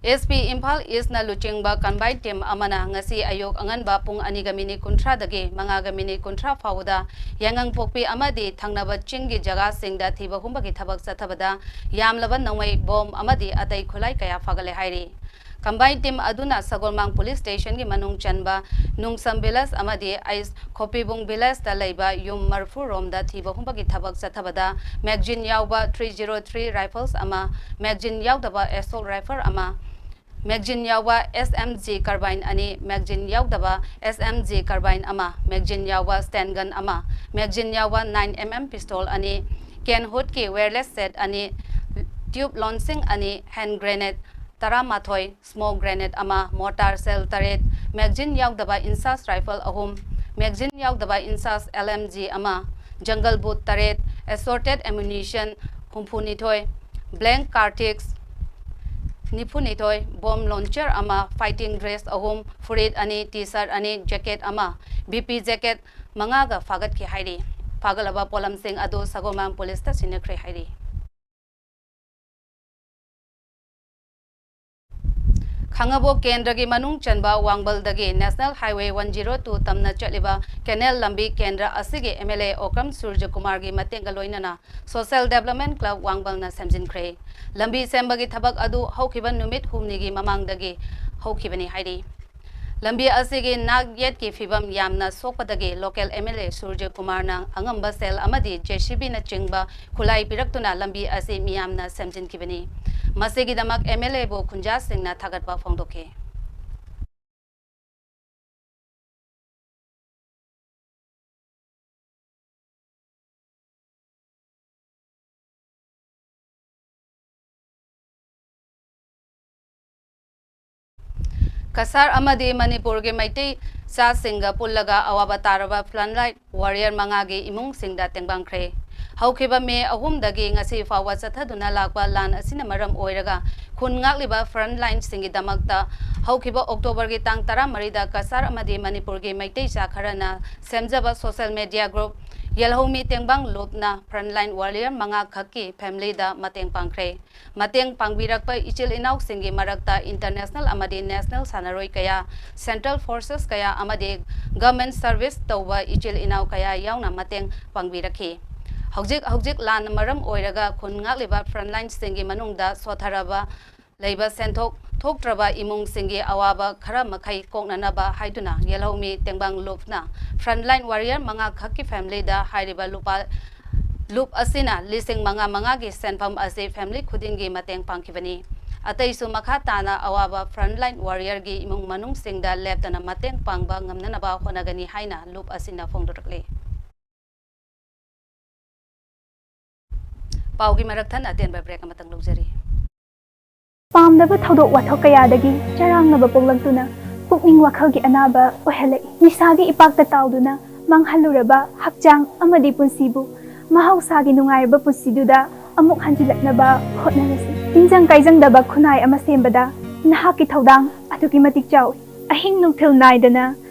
S P ꯏꯝꯐꯥꯜ Eastꯅ ꯂꯨꯆꯤꯡꯕ combined team ꯑꯃꯅ ꯉꯁꯤ ꯑꯌꯨꯛ ꯑꯉꯟꯕ ꯄꯨꯡ ꯑꯅꯤꯒ minute ꯀꯨꯟꯊ꯭ꯔꯥꯗꯒꯤ ꯃꯉꯥꯒ minute ꯀꯨꯟꯊ꯭ꯔꯥ ꯐꯥꯎꯕꯗ ꯌꯥꯏꯉꯪꯄꯣꯛꯄꯤ ꯑꯃꯗꯤ ꯊꯪꯅꯕ ꯆꯤꯡꯒꯤ ꯖꯒꯥꯁꯤꯡꯗ ꯊꯤꯕ ꯍꯨꯝꯕꯒꯤ ꯊꯕꯛ ꯆꯠꯊꯕꯗ ꯌꯥꯝꯂꯕ ꯅꯣꯡꯃꯩ, bomb ꯑꯃꯗꯤ ꯑꯇꯩ ꯈꯨꯠꯂꯥꯏ ꯀꯌꯥ ꯐꯥꯒꯠꯂꯦ ꯍꯥꯏꯔꯤ꯫ Combined team ꯑꯗꯨꯅ ꯁꯒꯣꯜꯃꯥꯡ Police Stationꯒꯤ ꯃꯅꯨꯡ ꯆꯟꯕ ꯅꯨꯡꯁꯝ village ꯑꯃꯗꯤ ꯑꯩꯁ ꯈꯣꯄꯤꯕꯨꯡ villageꯇ ꯂꯩꯕ ꯌꯨꯝ ꯃꯔꯤꯐꯨ ꯔꯣꯝꯗ ꯊꯤꯕ ꯍꯨꯝꯕꯒꯤ ꯊꯕꯛ ꯆꯠꯊꯕꯗ magazine ꯌꯥꯎꯕ three zero three rifles ꯑꯃ, magazine ꯌꯥꯎꯗꯕ assault rifle ꯑꯃ, magazine ꯌꯥꯎꯕ S M G carbine ꯑꯅꯤ, magazine ꯌꯥꯎꯗꯕ S M G carbine ꯑꯃ, magazine ꯌꯥꯎꯕ stun gun ꯑꯃ, magazine ꯌꯥꯎꯕ nine M M pistol ꯑꯅꯤ, Kenwoodꯀꯤ wireless set ꯑꯅꯤ, tube launching ꯑꯅꯤ, hand grenade ꯇꯔꯥꯃꯥꯊꯣꯏ, smoke grenade ꯑꯃ, mortar shell ꯇꯔꯦꯠ, magazine ꯌꯥꯎꯗꯕ INSAS rifle ꯑꯍꯨꯝ, magazine ꯌꯥꯎꯗꯕ INSAS L M G ꯑꯃ, jungle boot ꯇꯔꯦꯠ, assorted ammunition ꯍꯨꯝꯐꯨꯅꯤꯊꯣꯏ, blank cartridge ꯅꯤꯐꯨꯅꯤꯊꯣꯏ, bomb launcher ꯑꯃ, fighting dress ꯑꯍꯨꯝ, ꯐꯨꯔꯤꯠ ꯑꯅꯤ, T-shirt ꯑꯅꯤ, jacket ꯑꯃ, B P jacket ꯃꯉꯥꯒ ꯐꯥꯒꯠꯈꯤ ꯍꯥꯏꯔꯤ꯫ ꯐꯥꯒꯠꯂꯕ ꯄꯣꯠꯂꯝꯁꯤꯡ ꯑꯗꯨ ꯁꯒꯣꯜꯕꯟ ꯄꯨꯂꯤꯁꯇ ꯁꯤꯟꯅꯈ꯭ꯔꯦ ꯍꯥꯏꯔꯤ꯫ ꯈꯥꯉꯕꯣꯛ ꯀꯦꯟꯗ꯭ꯔꯒꯤ ꯃꯅꯨꯡ ꯆꯟꯕ ꯋꯥꯡꯕꯜꯗꯒꯤ National Highway one zero two ꯇꯝꯅ ꯆꯠꯂꯤꯕ canal ꯂꯝꯕꯤ ꯀꯦꯟꯗ꯭ꯔ ꯑꯁꯤꯒꯤ M L A ꯑꯣꯀ꯭ꯔꯝ ꯁꯨꯔꯖꯀꯨꯃꯥꯔꯒꯤ ꯃꯇꯦꯡꯒ ꯂꯣꯏꯅꯅ Social Development Club ꯋꯥꯡꯕꯜꯅ ꯁꯦꯝꯖꯤꯟꯈ꯭ꯔꯦ꯫ ꯂꯝꯕꯤ ꯁꯦꯝꯕꯒꯤ ꯊꯕꯛ ꯑꯗꯨ ꯍꯧꯈꯤꯕ ꯅꯨꯃꯤꯠ ꯍꯨꯝꯅꯤꯒꯤ ꯃꯃꯥꯡꯗꯒꯤ ꯍꯧꯈꯤꯕꯅꯤ ꯍꯥꯏꯔꯤ꯫ ꯂꯝꯕꯤ ꯑꯁꯤꯒꯤ ꯅꯥꯛ ꯌꯦꯠꯀꯤ ꯐꯤꯕꯝ ꯌꯥꯝꯅ ꯁꯣꯛꯄꯗꯒꯤ local M L A ꯁꯨꯔꯖ ꯀꯨꯃꯥꯔꯅ ꯑꯉꯝꯕ ꯁꯦꯜ ꯑꯃꯗꯤ J C Bꯅꯆꯤꯡꯕ ꯈꯨꯠꯂꯥꯏ ꯄꯤꯔꯛꯇꯨꯅ ꯂꯝꯕꯤ ꯑꯁꯤ ꯃꯤꯌꯥꯝꯅ ꯁꯦꯝꯖꯤꯟꯈꯤꯕꯅꯤ꯫ ꯃꯁꯤꯒꯤꯗꯃꯛ M L Aꯕꯨ ꯈꯨꯟꯖꯥꯁꯤꯡꯅ ꯊꯥꯒꯠꯄ ꯐꯣꯡꯗꯣꯛꯈꯤ꯫ ꯀꯁꯥꯔ ꯑꯃꯗꯤ ꯃꯅꯤꯄꯨꯔꯒꯤ ꯃꯩꯇꯩ ꯆꯥꯁꯤꯡꯒ ꯄꯨꯜꯂꯒ ꯑꯋꯥꯕ ꯇꯥꯔꯕ frontline warrior ꯃꯉꯥꯒꯤ ꯏꯃꯨꯡꯁꯤꯡꯗ ꯇꯦꯡꯕꯥꯡꯈ꯭ꯔꯦ꯫ ꯍꯧꯈꯤꯕ ꯃꯦ ꯑꯍꯨꯝꯗꯒꯤ ꯉꯁꯤ ꯐꯥꯎꯕ ꯆꯠꯊꯗꯨꯅ ꯂꯥꯛꯄ ꯂꯥꯟ ꯑꯁꯤꯅ ꯃꯔꯝ ꯑꯣꯏꯔꯒ ꯈꯨꯟ ꯉꯥꯛꯂꯤꯕ frontlineꯁꯤꯡꯒꯤꯗꯃꯛꯇ ꯍꯧꯈꯤꯕ ꯑꯣꯛꯇꯣꯕꯔꯒꯤ ꯇꯥꯡ ꯇꯔꯥꯃꯔꯤꯗ ꯀꯁꯥꯔ ꯑꯃꯗꯤ ꯃꯅꯤꯄꯨꯔꯒꯤ ꯃꯩꯇꯩ ꯆꯥ ꯈꯔꯅ ꯁꯦꯝꯖꯕ social media group ꯌꯦꯜꯍꯧꯃꯤ ꯇꯦꯡꯕꯥꯡ ꯂꯨꯞꯅ frontline warrior ꯃꯉꯥ ꯈꯛꯀꯤ familyꯗ ꯃꯇꯦꯡ ꯄꯥꯡꯈ꯭ꯔꯦ꯫ ꯃꯇꯦꯡ ꯄꯥꯡꯕꯤꯔꯛꯄ ꯏꯆꯤꯜ ꯏꯅꯥꯎꯁꯤꯡꯒꯤ ꯃꯔꯛꯇ international ꯑꯃꯗꯤ national ꯁꯥꯟꯅꯔꯣꯏ ꯀꯌꯥ, central forces ꯀꯌꯥ ꯑꯃꯗꯤ government service ꯇꯧꯕ ꯏꯆꯤꯜ ꯏꯅꯥꯎ ꯀꯌꯥ ꯌꯥꯎꯅ ꯃꯇꯦꯡ ꯄꯥꯡꯕꯤꯔꯛꯈꯤ꯫ ꯍꯧꯖꯤꯛ ꯍꯧꯖꯤꯛ ꯂꯥꯟꯅ ꯃꯔꯝ ꯑꯣꯏꯔꯒ ꯈꯨꯟ ꯉꯥꯛꯂꯤꯕ frontlineꯁꯤꯡꯒꯤ ꯃꯅꯨꯡꯗ ꯁꯣꯠꯊꯔꯕ ꯂꯩꯕ ꯁꯦꯟꯊꯣꯛ ꯊꯣꯛꯇ꯭ꯔꯕ ꯏꯃꯨꯡꯁꯤꯡꯒꯤ ꯑꯋꯥꯕ ꯈꯔ ꯃꯈꯩ ꯀꯣꯛꯅꯅꯕ ꯍꯥꯏꯗꯨꯅ ꯌꯦꯜꯍꯧꯃꯤ ꯇꯦꯡꯕꯥꯡ ꯂꯨꯞꯅ frontline warrior ꯃꯉꯥ ꯈꯛꯀꯤ familyꯗ ꯍꯥꯏꯔꯤꯕ ꯂꯨꯄꯥ ꯂꯨꯞ ꯑꯁꯤꯅ ꯂꯤꯁꯤꯡ ꯃꯉꯥ ꯃꯉꯥꯒꯤ ꯁꯦꯟꯐꯝ ꯑꯁꯤ family ꯈꯨꯗꯤꯡꯒꯤ ꯃꯇꯦꯡ ꯄꯥꯡꯈꯤꯕꯅꯤ꯫ ꯑꯇꯩꯁꯨ ꯃꯈꯥ ꯇꯥꯅ ꯑꯋꯥꯕ frontline warriorꯒꯤ ꯏꯃꯨꯡ ꯃꯅꯨꯡꯁꯤꯡꯗ ꯂꯦꯞꯇꯅ ꯃꯇꯦꯡ ꯄꯥꯡꯕ ꯉꯝꯅꯅꯕ ꯍꯣꯠꯅꯒꯅꯤ ꯍꯥꯏꯅ ꯂꯨꯞ ꯑꯁꯤꯅ ꯐꯣꯡꯗꯣꯔꯛꯂꯤ꯫ ꯄꯥꯎꯒꯤ ꯃꯔꯛ ꯊꯠꯅ ꯑꯇꯦꯟꯕ break ꯑꯃꯇꯪ ꯂꯧꯖꯔꯤ꯫ ꯄꯥꯝꯗꯕ ꯊꯧꯗꯣꯛ ꯋꯥꯊꯣꯛ ꯀꯌꯥꯗꯒꯤ ꯆꯔꯥꯡꯅꯕ ꯄꯣꯛꯂꯛꯇꯨꯅ ꯄꯨꯛꯅꯤꯡ ꯋꯥꯈꯜꯒꯤ ꯑꯅꯥꯕ ꯑꯣꯏꯍꯜꯂꯛꯏ꯫ ꯅꯤꯁꯥꯒꯤ ꯏꯄꯥꯛꯇ ꯇꯥꯎꯗꯨꯅ ꯃꯥꯡꯍꯜꯂꯨꯔꯕ ꯍꯛꯆꯥꯡ ꯑꯃꯗꯤ ꯄꯨꯟꯁꯤꯕꯨ ꯃꯍꯧꯁꯥꯒꯤ ꯅꯨꯡꯉꯥꯏꯔꯕ ꯄꯨꯟꯁꯤꯗꯨꯗ ꯑꯃꯨꯛ ꯍꯟꯖꯤꯜꯂꯛꯅꯕ ꯍꯣꯠꯅꯔꯁꯤ꯫ ꯇꯤꯟꯖꯪ ꯀꯥꯏꯖꯪꯗꯕ ꯈꯨꯟꯅꯥꯏ ꯑꯃ ꯁꯦꯝꯕꯗ ꯅꯍꯥꯛꯀꯤ ꯊꯧꯗꯥꯡ ꯑꯗꯨꯛꯀꯤ ꯃꯇꯤꯛ ꯆꯥꯎꯏ꯫ ꯑꯍꯤꯡ ꯅꯨꯡꯊꯤꯜ ꯅꯥꯏꯗꯅ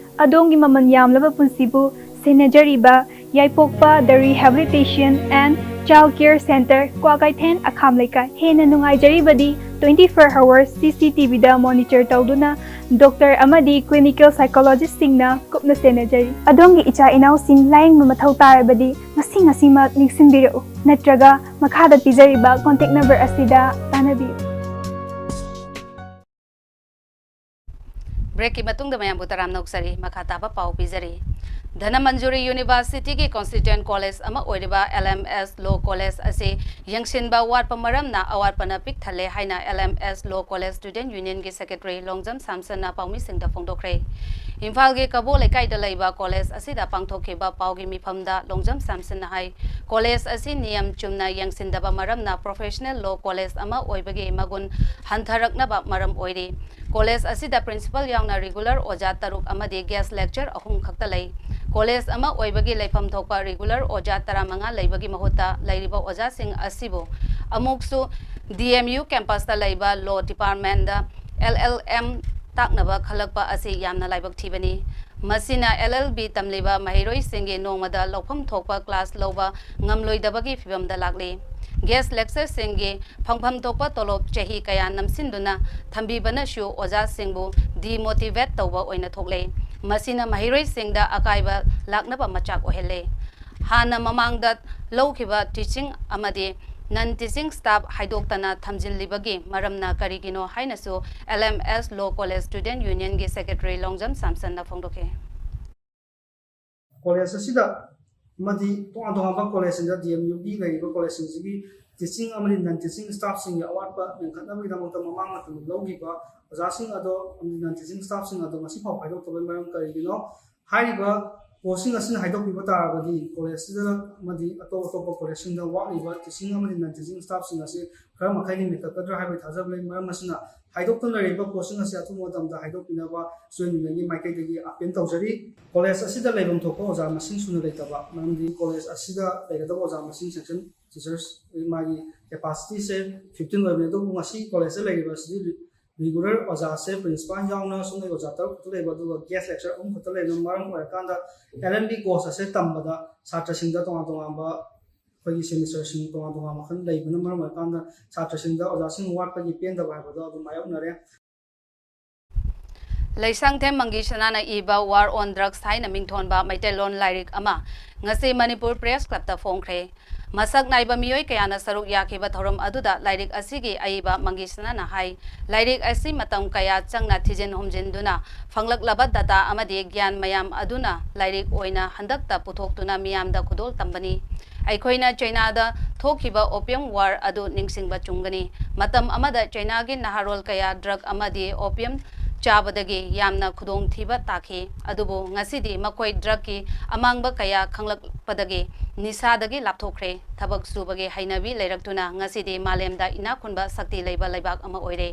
ꯑꯗꯣꯝꯒꯤ ꯃꯃꯜ ꯌꯥꯝꯂꯕ ꯄꯨꯟꯁꯤꯕꯨ ꯁꯦꯟꯅꯖꯔꯤꯕ ꯌꯥꯏꯄꯣꯛꯄ The Rehabilitation and Child Care Center, Kwakeithel, ꯑꯈꯥꯝ ꯂꯩꯀꯥꯏ꯫ ꯍꯦꯟꯅ ꯅꯨꯡꯉꯥꯏꯖꯔꯤꯕꯗꯤ twenty four hours C C T Vꯗ monitor ꯇꯧꯗꯨꯅ doctor ꯑꯃꯗꯤ clinical psychologistꯁꯤꯡꯅ ꯀꯨꯞꯅ ꯁꯦꯟꯅꯖꯔꯤ꯫ ꯑꯗꯣꯝꯒꯤ ꯏꯆꯥ ꯏꯅꯥꯎꯁꯤꯡ ꯂꯥꯌꯦꯡꯕ ꯃꯊꯧ ꯇꯥꯔꯕꯗꯤ ꯉꯁꯤ ꯉꯁꯤꯃꯛ ꯅꯤꯡꯁꯤꯡꯕꯤꯔꯛꯎ, ꯅꯠꯇ꯭ꯔꯒ ꯃꯈꯥꯗ ꯄꯤꯖꯔꯤꯕ contact number ꯑꯁꯤꯗ ꯇꯥꯟꯅꯕꯤꯌꯨ꯫ ꯕ꯭ꯔꯦꯛꯀꯤ ꯃꯇꯨꯡꯗ ꯃꯌꯥꯝꯕꯨ ꯇꯔꯥꯝꯅ ꯑꯣꯛꯆꯔꯤ꯫ ꯃꯈꯥ ꯇꯥꯕ ꯄꯥꯎ ꯄꯤꯖꯔꯤ꯫ ꯙꯅꯃꯟꯖꯨꯔꯤ ꯌꯨꯅꯤꯚꯔꯁꯤꯇꯤꯒꯤ ꯀꯣꯟꯁꯇꯤꯇ꯭ꯌꯨꯌꯦꯟ ꯀꯣꯂꯦꯖ ꯑꯃ ꯑꯣꯏꯔꯤꯕ ꯑꯦꯜ ꯑꯦꯝ ꯑꯦꯁ ꯂꯣ ꯀꯣꯂꯦꯖ ꯑꯁꯤ ꯌꯦꯡꯁꯤꯟꯕ ꯋꯥꯠꯄ ꯃꯔꯝꯅ ꯑꯋꯥꯠꯄꯅ ꯄꯤꯛ ꯊꯜꯂꯦ ꯍꯥꯏꯅ ꯑꯦꯜ ꯑꯦꯝ ꯑꯦꯁ ꯂꯣ ꯀꯣꯂꯦꯖ ꯁ꯭ꯇꯨꯗꯦꯟꯠ ꯌꯨꯅꯤꯌꯟꯒꯤ ꯁꯦꯀ꯭ꯔꯦꯇꯔꯤ ꯂꯣꯡꯖꯝ ꯁꯥꯝꯁꯟꯅ ꯄꯥꯎꯃꯤꯁꯤꯡꯗ ꯐꯣꯡꯗꯣꯛꯈ꯭ꯔꯦ꯫ ꯏꯝꯐꯥꯜꯒꯤ ꯀꯕꯣ ꯂꯩꯀꯥꯏꯗ ꯂꯩꯕ ꯀꯣꯂꯦꯖ ꯑꯁꯤꯗ ꯄꯥꯡꯊꯣꯛꯈꯤꯕ ꯄꯥꯎꯒꯤ ꯃꯤꯐꯝꯗ ꯂꯣꯡꯖꯝ ꯁꯥꯝꯁꯟꯅ ꯍꯥꯏ, ꯀꯣꯂꯦꯖ ꯑꯁꯤ ꯅꯤꯌꯝ ꯆꯨꯝꯅ ꯌꯦꯡꯁꯤꯟꯗꯕ ꯃꯔꯝꯅ ꯄ꯭ꯔꯣꯐꯦꯁꯅꯦꯜ ꯂꯣ ꯀꯣꯂꯦꯖ ꯑꯃ ꯑꯣꯏꯕꯒꯤ ꯃꯒꯨꯟ ꯍꯟꯊꯔꯛꯅꯕ ꯃꯔꯝ ꯑꯣꯏꯔꯤ꯫ ꯀꯣꯂꯦꯖ ꯑꯁꯤꯗ ꯄ꯭ꯔꯤꯟꯁꯤꯄꯜ ꯌꯥꯎꯅ ꯔꯤꯒꯨꯂꯔ ꯑꯣꯖꯥ ꯇꯔꯨꯛ ꯑꯃꯗꯤ ꯒꯦꯁ ꯂꯦꯛꯆꯔ ꯑꯍꯨꯝ ꯈꯛꯇ ꯂꯩ꯫ ꯀꯣꯂꯦꯖ ꯑꯃ ꯑꯣꯏꯕꯒꯤ ꯂꯩꯐꯝ ꯊꯣꯛꯄ ꯔꯤꯒꯨꯂꯔ ꯑꯣꯖꯥ ꯇꯔꯥꯃꯉꯥ ꯂꯩꯕꯒꯤ ꯃꯍꯨꯠꯇ ꯂꯩꯔꯤꯕ ꯑꯣꯖꯥꯁꯤꯡ ꯑꯁꯤꯕꯨ ꯑꯃꯨꯛꯁꯨ ꯗꯤ ꯑꯦꯝ ꯌꯨ ꯀꯦꯝꯄꯁꯇ ꯂꯩꯕ ꯂꯣ ꯗꯤꯄꯥꯔꯠꯃꯦꯟꯗ ꯑꯦꯜ ꯑꯦꯜ ꯑꯦꯝ ꯇꯥꯛꯅꯕ ꯈꯜꯂꯛꯄ ꯑꯁꯤ ꯌꯥꯝꯅ ꯂꯥꯏꯕꯛ ꯊꯤꯕꯅꯤ꯫ ꯃꯁꯤꯅ ꯑꯦꯜ ꯑꯦꯜ ꯕꯤ ꯇꯝꯂꯤꯕ ꯃꯍꯩꯔꯣꯏꯁꯤꯡꯒꯤ ꯅꯣꯡꯃꯗ ꯂꯧꯐꯝ ꯊꯣꯛꯄ ꯀ꯭ꯂꯥꯁ ꯂꯧꯕ ꯉꯝꯂꯣꯏꯗꯕꯒꯤ ꯐꯤꯚꯝꯗ ꯂꯥꯛꯂꯤ꯫ ꯒꯦꯁ ꯂꯦꯛꯆꯔꯁꯤꯡꯒꯤ ꯐꯪꯐꯝ ꯊꯣꯛꯄ ꯇꯣꯂꯣꯞ ꯆꯍꯤ ꯀꯌꯥ ꯅꯝꯁꯤꯟꯗꯨꯅ ꯊꯝꯕꯤꯕꯅꯁꯨ ꯑꯣꯖꯥꯁꯤꯡꯕꯨ ꯗꯤꯃꯣꯇꯤꯚꯦꯠ ꯇꯧꯕ ꯑꯣꯏꯅ ꯊꯣꯛꯂꯦ꯫ ꯃꯁꯤꯅ ꯃꯍꯩꯔꯣꯏꯁꯤꯡꯗ ꯑꯀꯥꯏꯕ ꯂꯥꯛꯅꯕ ꯃꯆꯥꯛ ꯑꯣꯏꯍꯜꯂꯦ꯫ ꯍꯥꯟꯅ ꯃꯃꯥꯡꯗ ꯂꯧꯈꯤꯕ ꯇꯤꯆꯤꯡ ꯑꯃꯗꯤ ꯅꯟ ꯇꯤꯆꯤꯡ ꯁ꯭ꯇꯥꯐ ꯍꯥꯏꯗꯣꯛꯇꯅ ꯊꯝꯖꯤꯜꯂꯤꯕꯒꯤ ꯃꯔꯝꯅ ꯀꯔꯤꯒꯤꯅꯣ ꯍꯥꯏꯅꯁꯨ ꯑꯦꯜ ꯑꯦꯝ ꯑꯦꯁ ꯂꯣ ꯀꯣꯂꯦꯖ ꯁ꯭ꯇꯨꯗꯦꯟꯠ ꯌꯨꯅꯤꯌꯟꯒꯤ ꯁꯦꯀ꯭ꯔꯦꯇꯔꯤ ꯂꯣꯡꯖꯝ ꯁꯥꯝꯁꯟꯅ ꯐꯣꯡꯗꯣꯛꯈꯤ꯫ ꯀꯣꯂꯦꯖ ꯑꯁꯤꯗ ꯑꯃꯗꯤ ꯇꯣꯉꯥꯟ ꯇꯣꯉꯥꯟꯕ ꯀꯣꯂꯦꯖꯁꯤꯡꯗ, ꯗꯤ ꯑꯦꯝ ꯌꯨꯒꯤ ꯂꯩꯔꯤꯕ ꯀꯣꯂꯦꯖꯁꯤꯡꯁꯤꯒꯤ ꯇꯤꯆꯤꯡ ꯑꯃꯗꯤ ꯅꯟ ꯇꯤꯆꯤꯡ ꯁ꯭ꯇꯥꯐꯁꯤꯡꯒꯤ ꯑꯋꯥꯠꯄ ꯃꯦꯟꯈꯠꯅꯕꯒꯤꯗꯃꯛꯇ ꯃꯃꯥꯡ ꯃꯇꯝꯗ ꯂꯧꯈꯤꯕ ꯑꯣꯖꯥꯁꯤꯡ ꯑꯗꯣ ꯑꯃꯗꯤ ꯅꯟ ꯇꯤꯆꯤꯡ ꯁ꯭ꯇꯥꯐꯁꯤꯡ ꯑꯗꯣ ꯉꯁꯤ ꯐꯥꯎ ꯍꯥꯏꯗꯣꯛꯇꯕꯒꯤ ꯃꯔꯝ ꯀꯔꯤꯒꯤꯅꯣ? ꯍꯥꯏꯔꯤꯕ ꯄꯣꯁꯁꯤꯡ ꯑꯁꯤꯅ ꯍꯥꯏꯗꯣꯛꯄꯤꯕ ꯇꯥꯔꯕꯗꯤ ꯀꯣꯂꯦꯖꯁꯤꯗ ꯑꯃꯗꯤ ꯑꯇꯣꯞ ꯑꯇꯣꯞꯄ ꯀꯣꯂꯦꯖꯁꯤꯡꯗ ꯋꯥꯠꯂꯤꯕ ꯇꯤꯆꯤꯡ ꯑꯃꯗꯤ ꯅꯟ ꯇꯤꯆꯤꯡ ꯁ꯭ꯇꯥꯐꯁꯤꯡ ꯑꯁꯤ ꯈꯔ ꯃꯈꯩꯗꯤ ꯃꯦꯟꯈꯠꯀꯗ꯭ꯔꯥ ꯍꯥꯏꯕꯒꯤ ꯊꯥꯖꯕ ꯂꯩ꯫ ꯃꯔꯝ ꯑꯁꯤꯅ ꯍꯥꯏꯗꯣꯛꯇꯨꯅ ꯂꯩꯔꯤꯕ ꯄꯣꯁꯁꯤꯡ ꯑꯁꯤ ꯑꯊꯨꯕ ꯃꯇꯝꯗ ꯍꯥꯏꯗꯣꯛꯄꯤꯅꯕ ꯁ꯭ꯇꯨꯗꯦꯟꯠ ꯌꯨꯅꯤꯌꯟꯒꯤ ꯃꯥꯏꯀꯩꯗꯒꯤ ꯑꯄꯤꯜ ꯇꯧꯖꯔꯤ꯫ ꯀꯣꯂꯦꯖ ꯑꯁꯤꯗ ꯂꯩꯐꯝ ꯊꯣꯛꯄ ꯑꯣꯖꯥ ꯃꯁꯤꯡ ꯁꯨꯅ ꯂꯩꯇꯕ ꯃꯔꯝꯗꯤ ꯀꯣꯂꯦꯖ ꯑꯁꯤꯗ ꯂꯩꯒꯗꯕ ꯑꯣꯖꯥ ꯃꯁꯤꯡ ꯁꯦꯛꯁꯟ ꯇꯤꯆꯔꯁ ꯃꯥꯒꯤ ꯀꯦꯄꯥꯁꯤꯇꯤꯁꯦ ꯐꯤꯐꯇꯤꯟ ꯑꯣꯏꯕꯅꯤ꯫ ꯑꯗꯨꯕꯨ ꯉꯁꯤ ꯀꯣꯂꯦꯖꯇ ꯂꯩꯔꯤꯕ ꯑꯁꯤꯗꯤ ꯔꯤꯒꯨꯂꯔ ꯑꯣꯖꯥꯁꯦ ꯄ꯭ꯔꯤꯟꯁꯤꯄꯥꯜ ꯌꯥꯎꯅ ꯁꯨꯝ ꯂꯩꯕ ꯑꯣꯖꯥ ꯇꯔꯨꯛ ꯈꯛꯇ ꯂꯩꯕ, ꯑꯗꯨꯒ ꯒꯦꯁ ꯂꯦꯛꯆꯔ ꯑꯍꯨꯝ ꯈꯛꯇ ꯂꯩꯕꯅ ꯃꯔꯝ ꯑꯣꯏꯔꯀꯥꯟꯗ ꯑꯦꯜ ꯑꯦꯝ ꯕꯤ ꯀꯣꯔꯁ ꯑꯁꯦ ꯇꯝꯕꯗ ꯁꯥꯇ꯭ꯔꯁꯤꯡꯗ ꯇꯣꯉꯥꯟ ꯇꯣꯉꯥꯟꯕ ꯑꯩꯈꯣꯏꯒꯤ ꯁꯦꯃꯤꯁꯇꯔꯁꯤꯡ ꯇꯣꯉꯥꯟ ꯇꯣꯉꯥꯟꯕ ꯃꯈꯜ ꯂꯩꯕꯅ ꯃꯔꯝ ꯑꯣꯏꯔꯀꯥꯟꯗ ꯁꯥꯇ꯭ꯔꯁꯤꯡꯗ ꯑꯣꯖꯥꯁꯤꯡ ꯋꯥꯠꯄꯒꯤ ꯄꯦꯟꯗꯕ ꯍꯥꯏꯕꯗꯣ ꯑꯗꯨꯝ ꯃꯥꯌꯣꯛꯅꯔꯦ꯫ ꯂꯩꯁꯥꯡꯊꯦꯝ ꯃꯪꯒꯤ ꯁꯅꯥꯅ ꯏꯕ War on Drugs ꯍꯥꯏꯅ ꯃꯤꯡꯊꯣꯟꯕ ꯃꯩꯇꯩꯂꯣꯟ ꯂꯥꯏꯔꯤꯛ ꯑꯃ ꯉꯁꯤ ꯃꯅꯤꯄꯨꯔ ꯄ꯭ꯔꯦꯁ ꯀ꯭ꯂꯕꯇ ꯐꯣꯡꯈ꯭ꯔꯦ꯫ ꯃꯁꯛ ꯅꯥꯏꯕ ꯃꯤꯑꯣꯏ ꯀꯌꯥꯅ ꯁꯔꯨꯛ ꯌꯥꯈꯤꯕ ꯊꯧꯔꯝ ꯑꯗꯨꯗ ꯂꯥꯏꯔꯤꯛ ꯑꯁꯤꯒꯤ ꯑꯏꯕ ꯃꯪꯒꯤꯁꯅꯥꯅ ꯍꯥꯏ, ꯂꯥꯏꯔꯤꯛ ꯑꯁꯤ ꯃꯇꯝ ꯀꯌꯥ ꯆꯪꯅ ꯊꯤꯖꯤꯟ ꯍꯨꯝꯖꯤꯟꯗꯨꯅ ꯐꯪꯂꯛꯂꯕ ꯗꯇꯥ ꯑꯃꯗꯤ ꯒ꯭ꯌꯥꯟ ꯃꯌꯥꯝ ꯑꯗꯨꯅ ꯂꯥꯏꯔꯤꯛ ꯑꯣꯏꯅ ꯍꯟꯗꯛꯇ ꯄꯨꯊꯣꯛꯇꯨꯅ ꯃꯤꯌꯥꯝꯗ ꯈꯨꯗꯣꯜ ꯇꯝꯕꯅꯤ꯫ ꯑꯩꯈꯣꯏꯅ ꯆꯩꯅꯥꯗ ꯊꯣꯛꯈꯤꯕ opium war ꯑꯗꯨ ꯅꯤꯡꯁꯤꯡꯕ ꯆꯨꯝꯒꯅꯤ꯫ ꯃꯇꯝ ꯑꯃꯗ ꯆꯩꯅꯥꯒꯤ ꯅꯍꯥꯔꯣꯜ ꯀꯌꯥ drug ꯑꯃꯗꯤ opium ꯆꯥꯕꯗꯒꯤ ꯌꯥꯝꯅ ꯈꯨꯗꯣꯡꯊꯤꯕ ꯇꯥꯈꯤ꯫ ꯑꯗꯨꯕꯨ ꯉꯁꯤꯗꯤ ꯃꯈꯣꯏ drugꯀꯤ ꯑꯃꯥꯡꯕ ꯀꯌꯥ ꯈꯪꯂꯛꯄꯗꯒꯤ ꯅꯤꯁꯥꯗꯒꯤ ꯂꯥꯞꯊꯣꯛꯈ꯭ꯔꯦ꯫ ꯊꯕꯛ ꯁꯨꯕꯒꯤ ꯍꯩꯅꯕꯤ ꯂꯩꯔꯛꯇꯨꯅ ꯉꯁꯤꯗꯤ ꯃꯥꯂꯦꯝꯗ ꯏꯅꯥꯛ ꯈꯨꯟꯕ ꯁꯛꯇꯤ ꯂꯩꯕ ꯂꯩꯕꯥꯛ ꯑꯃ ꯑꯣꯏꯔꯦ꯫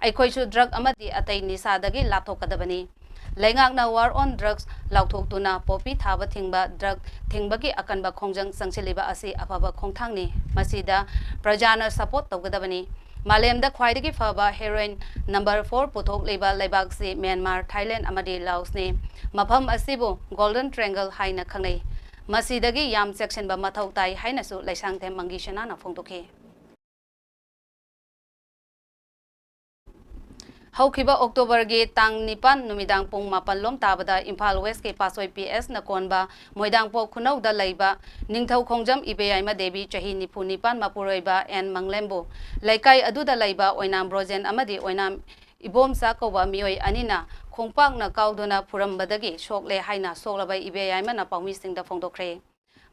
ꯑꯩꯈꯣꯏꯁꯨ drug ꯑꯃꯗꯤ ꯑꯇꯩ ꯅꯤꯁꯥꯗꯒꯤ ꯂꯥꯞꯊꯣꯛꯀꯗꯕꯅꯤ꯫ ꯂꯩꯉꯥꯛꯅ war on drugs ꯂꯥꯎꯊꯣꯛꯇꯨꯅ poppy ꯊꯥꯕ ꯊꯤꯡꯕ, drug ꯊꯤꯡꯕꯒꯤ ꯑꯀꯟꯕ ꯈꯣꯡꯖꯪ ꯆꯪꯁꯤꯜꯂꯤꯕ ꯑꯁꯤ ꯑꯐꯕ ꯈꯣꯡꯊꯥꯡꯅꯤ꯫ ꯃꯁꯤꯗ ꯄ꯭ꯔꯖꯥꯅ support ꯇꯧꯒꯗꯕꯅꯤ꯫ ꯃꯥꯂꯦꯝꯗ ꯈ꯭ꯋꯥꯏꯗꯒꯤ ꯐꯕ heroin number four ꯄꯨꯊꯣꯛꯂꯤꯕ ꯂꯩꯕꯥꯛꯁꯤ ꯃ꯭ꯌꯥꯟꯃꯥꯔ, ꯊꯥꯏꯂꯦꯟ ꯑꯃꯗꯤ ꯂꯥꯑꯣꯁꯅꯤ꯫ ꯃꯐꯝ ꯑꯁꯤꯕꯨ Golden Triangle ꯍꯥꯏꯅ ꯈꯪꯅꯩ꯫ ꯃꯁꯤꯗꯒꯤ ꯌꯥꯝ ꯆꯦꯛꯁꯤꯟꯕ ꯃꯊꯧ ꯇꯥꯏ ꯍꯥꯏꯅꯁꯨ ꯂꯩꯁꯥꯡꯊꯦꯝ ꯃꯪꯒꯤꯁꯅꯥꯅ ꯐꯣꯡꯗꯣꯛꯈꯤ꯫ ꯍꯧꯈꯤꯕ Octoberꯒꯤ ꯇꯥꯡ ꯅꯤꯄꯥꯟ ꯅꯨꯃꯤꯗꯥꯡ ꯄꯨꯡ ꯃꯥꯄꯟ ꯂꯣꯝ ꯇꯥꯕꯗ ꯏꯝꯐꯥꯜ Westꯀꯤ ꯄꯥꯠꯁꯣꯏ P Sꯅ ꯀꯣꯟꯕ ꯃꯣꯏꯗꯥꯡꯄꯣꯛ ꯈꯨꯅꯧꯗ ꯂꯩꯕ ꯅꯤꯡꯊꯧ ꯈꯣꯡꯖꯝ ꯏꯕꯦꯌꯥꯏꯃ ꯗꯦꯕꯤ ꯆꯍꯤ ꯅꯤꯐꯨ ꯅꯤꯄꯥꯟ ꯃꯄꯨꯔꯣꯏꯕ ꯑꯦꯟ ꯃꯪꯂꯦꯝꯕꯨ ꯂꯩꯀꯥꯏ ꯑꯗꯨꯗ ꯂꯩꯕ ꯑꯣꯏꯅꯥꯝ ꯕ꯭ꯔꯣꯖꯦꯟ ꯑꯃꯗꯤ ꯑꯣꯏꯅꯥꯝ ꯏꯕꯣꯝꯆꯥ ꯀꯧꯕ ꯃꯤꯑꯣꯏ ꯑꯅꯤꯅ ꯈꯣꯡꯄꯥꯛꯅ ꯀꯥꯎꯗꯨꯅ ꯐꯨꯔꯝꯕꯗꯒꯤ ꯁꯣꯛꯂꯦ ꯍꯥꯏꯅ ꯁꯣꯛꯂꯕ ꯏꯕꯦꯌꯥꯏꯃꯅ ꯄꯥꯎꯃꯤꯁꯤꯡꯗ ꯐꯣꯡꯗꯣꯛꯈ꯭ꯔꯦ꯫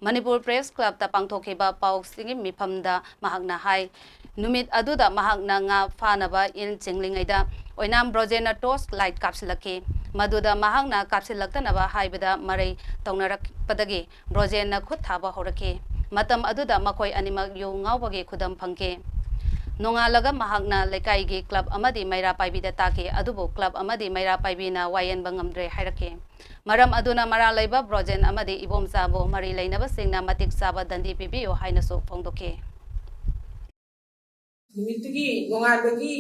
ꯃꯅꯤꯄꯨꯔ Press Clubꯇ ꯄꯥꯡꯊꯣꯛꯈꯤꯕ ꯄꯥꯎꯁꯤꯒꯤ ꯃꯤꯐꯝꯗ ꯃꯍꯥꯛꯅ ꯍꯥꯏ, ꯅꯨꯃꯤꯠ ꯑꯗꯨꯗ ꯃꯍꯥꯛꯅ ꯉꯥ ꯐꯥꯅꯕ ꯏꯟ ꯆꯤꯡꯂꯤꯉꯩꯗ ꯑꯣꯏꯅꯥꯝ ꯕ꯭ꯔꯣꯖꯦꯟꯅ torch light ꯀꯥꯞꯁꯤꯜꯂꯛꯈꯤ꯫ ꯃꯗꯨꯗ ꯃꯍꯥꯛꯅ ꯀꯥꯞꯁꯤꯜꯂꯛꯇꯅꯕ ꯍꯥꯏꯕꯗ ꯃꯔꯩ ꯇꯧꯅꯔꯛꯄꯗꯒꯤ ꯕ꯭ꯔꯣꯖꯦꯟꯅ ꯈꯨꯠ ꯊꯥꯕ ꯍꯧꯔꯛꯈꯤ꯫ ꯃꯇꯝ ꯑꯗꯨꯗ ꯃꯈꯣꯏ ꯑꯅꯤꯃꯛ ꯌꯨ ꯉꯥꯎꯕꯒꯤ ꯈꯨꯗꯝ ꯐꯪꯈꯤ꯫ ꯅꯣꯡꯉꯥꯜꯂꯒ ꯃꯍꯥꯛꯅ ꯂꯩꯀꯥꯏꯒꯤ club ꯑꯃꯗꯤ ꯃꯩꯔꯥ ꯄꯥꯏꯕꯤꯗ ꯇꯥꯛꯈꯤ, ꯑꯗꯨꯕꯨ club ꯑꯃꯗꯤ ꯃꯩꯔꯥ ꯄꯥꯏꯕꯤꯅ ꯋꯥꯌꯦꯟꯕ ꯉꯝꯗ꯭ꯔꯦ ꯍꯥꯏꯔꯛꯈꯤ꯫ ꯃꯔꯝ ꯑꯗꯨꯅ ꯃꯔꯥꯜ ꯂꯩꯕ ꯕ꯭ꯔꯣꯖꯦꯟ ꯑꯃꯗꯤ ꯏꯕꯣꯝꯆꯥꯕꯨ ꯃꯔꯤ ꯂꯩꯅꯕꯁꯤꯡꯅ ꯃꯇꯤꯛ ꯆꯥꯕ ꯗꯟꯗꯤ ꯄꯤꯕꯤꯌꯨ ꯍꯥꯏꯅꯁꯨ ꯐꯣꯡꯗꯣꯛꯈꯤ꯫ ꯅꯨꯃꯤꯠꯇꯨꯒꯤ ꯅꯣꯡꯉꯥꯟꯕꯒꯤ,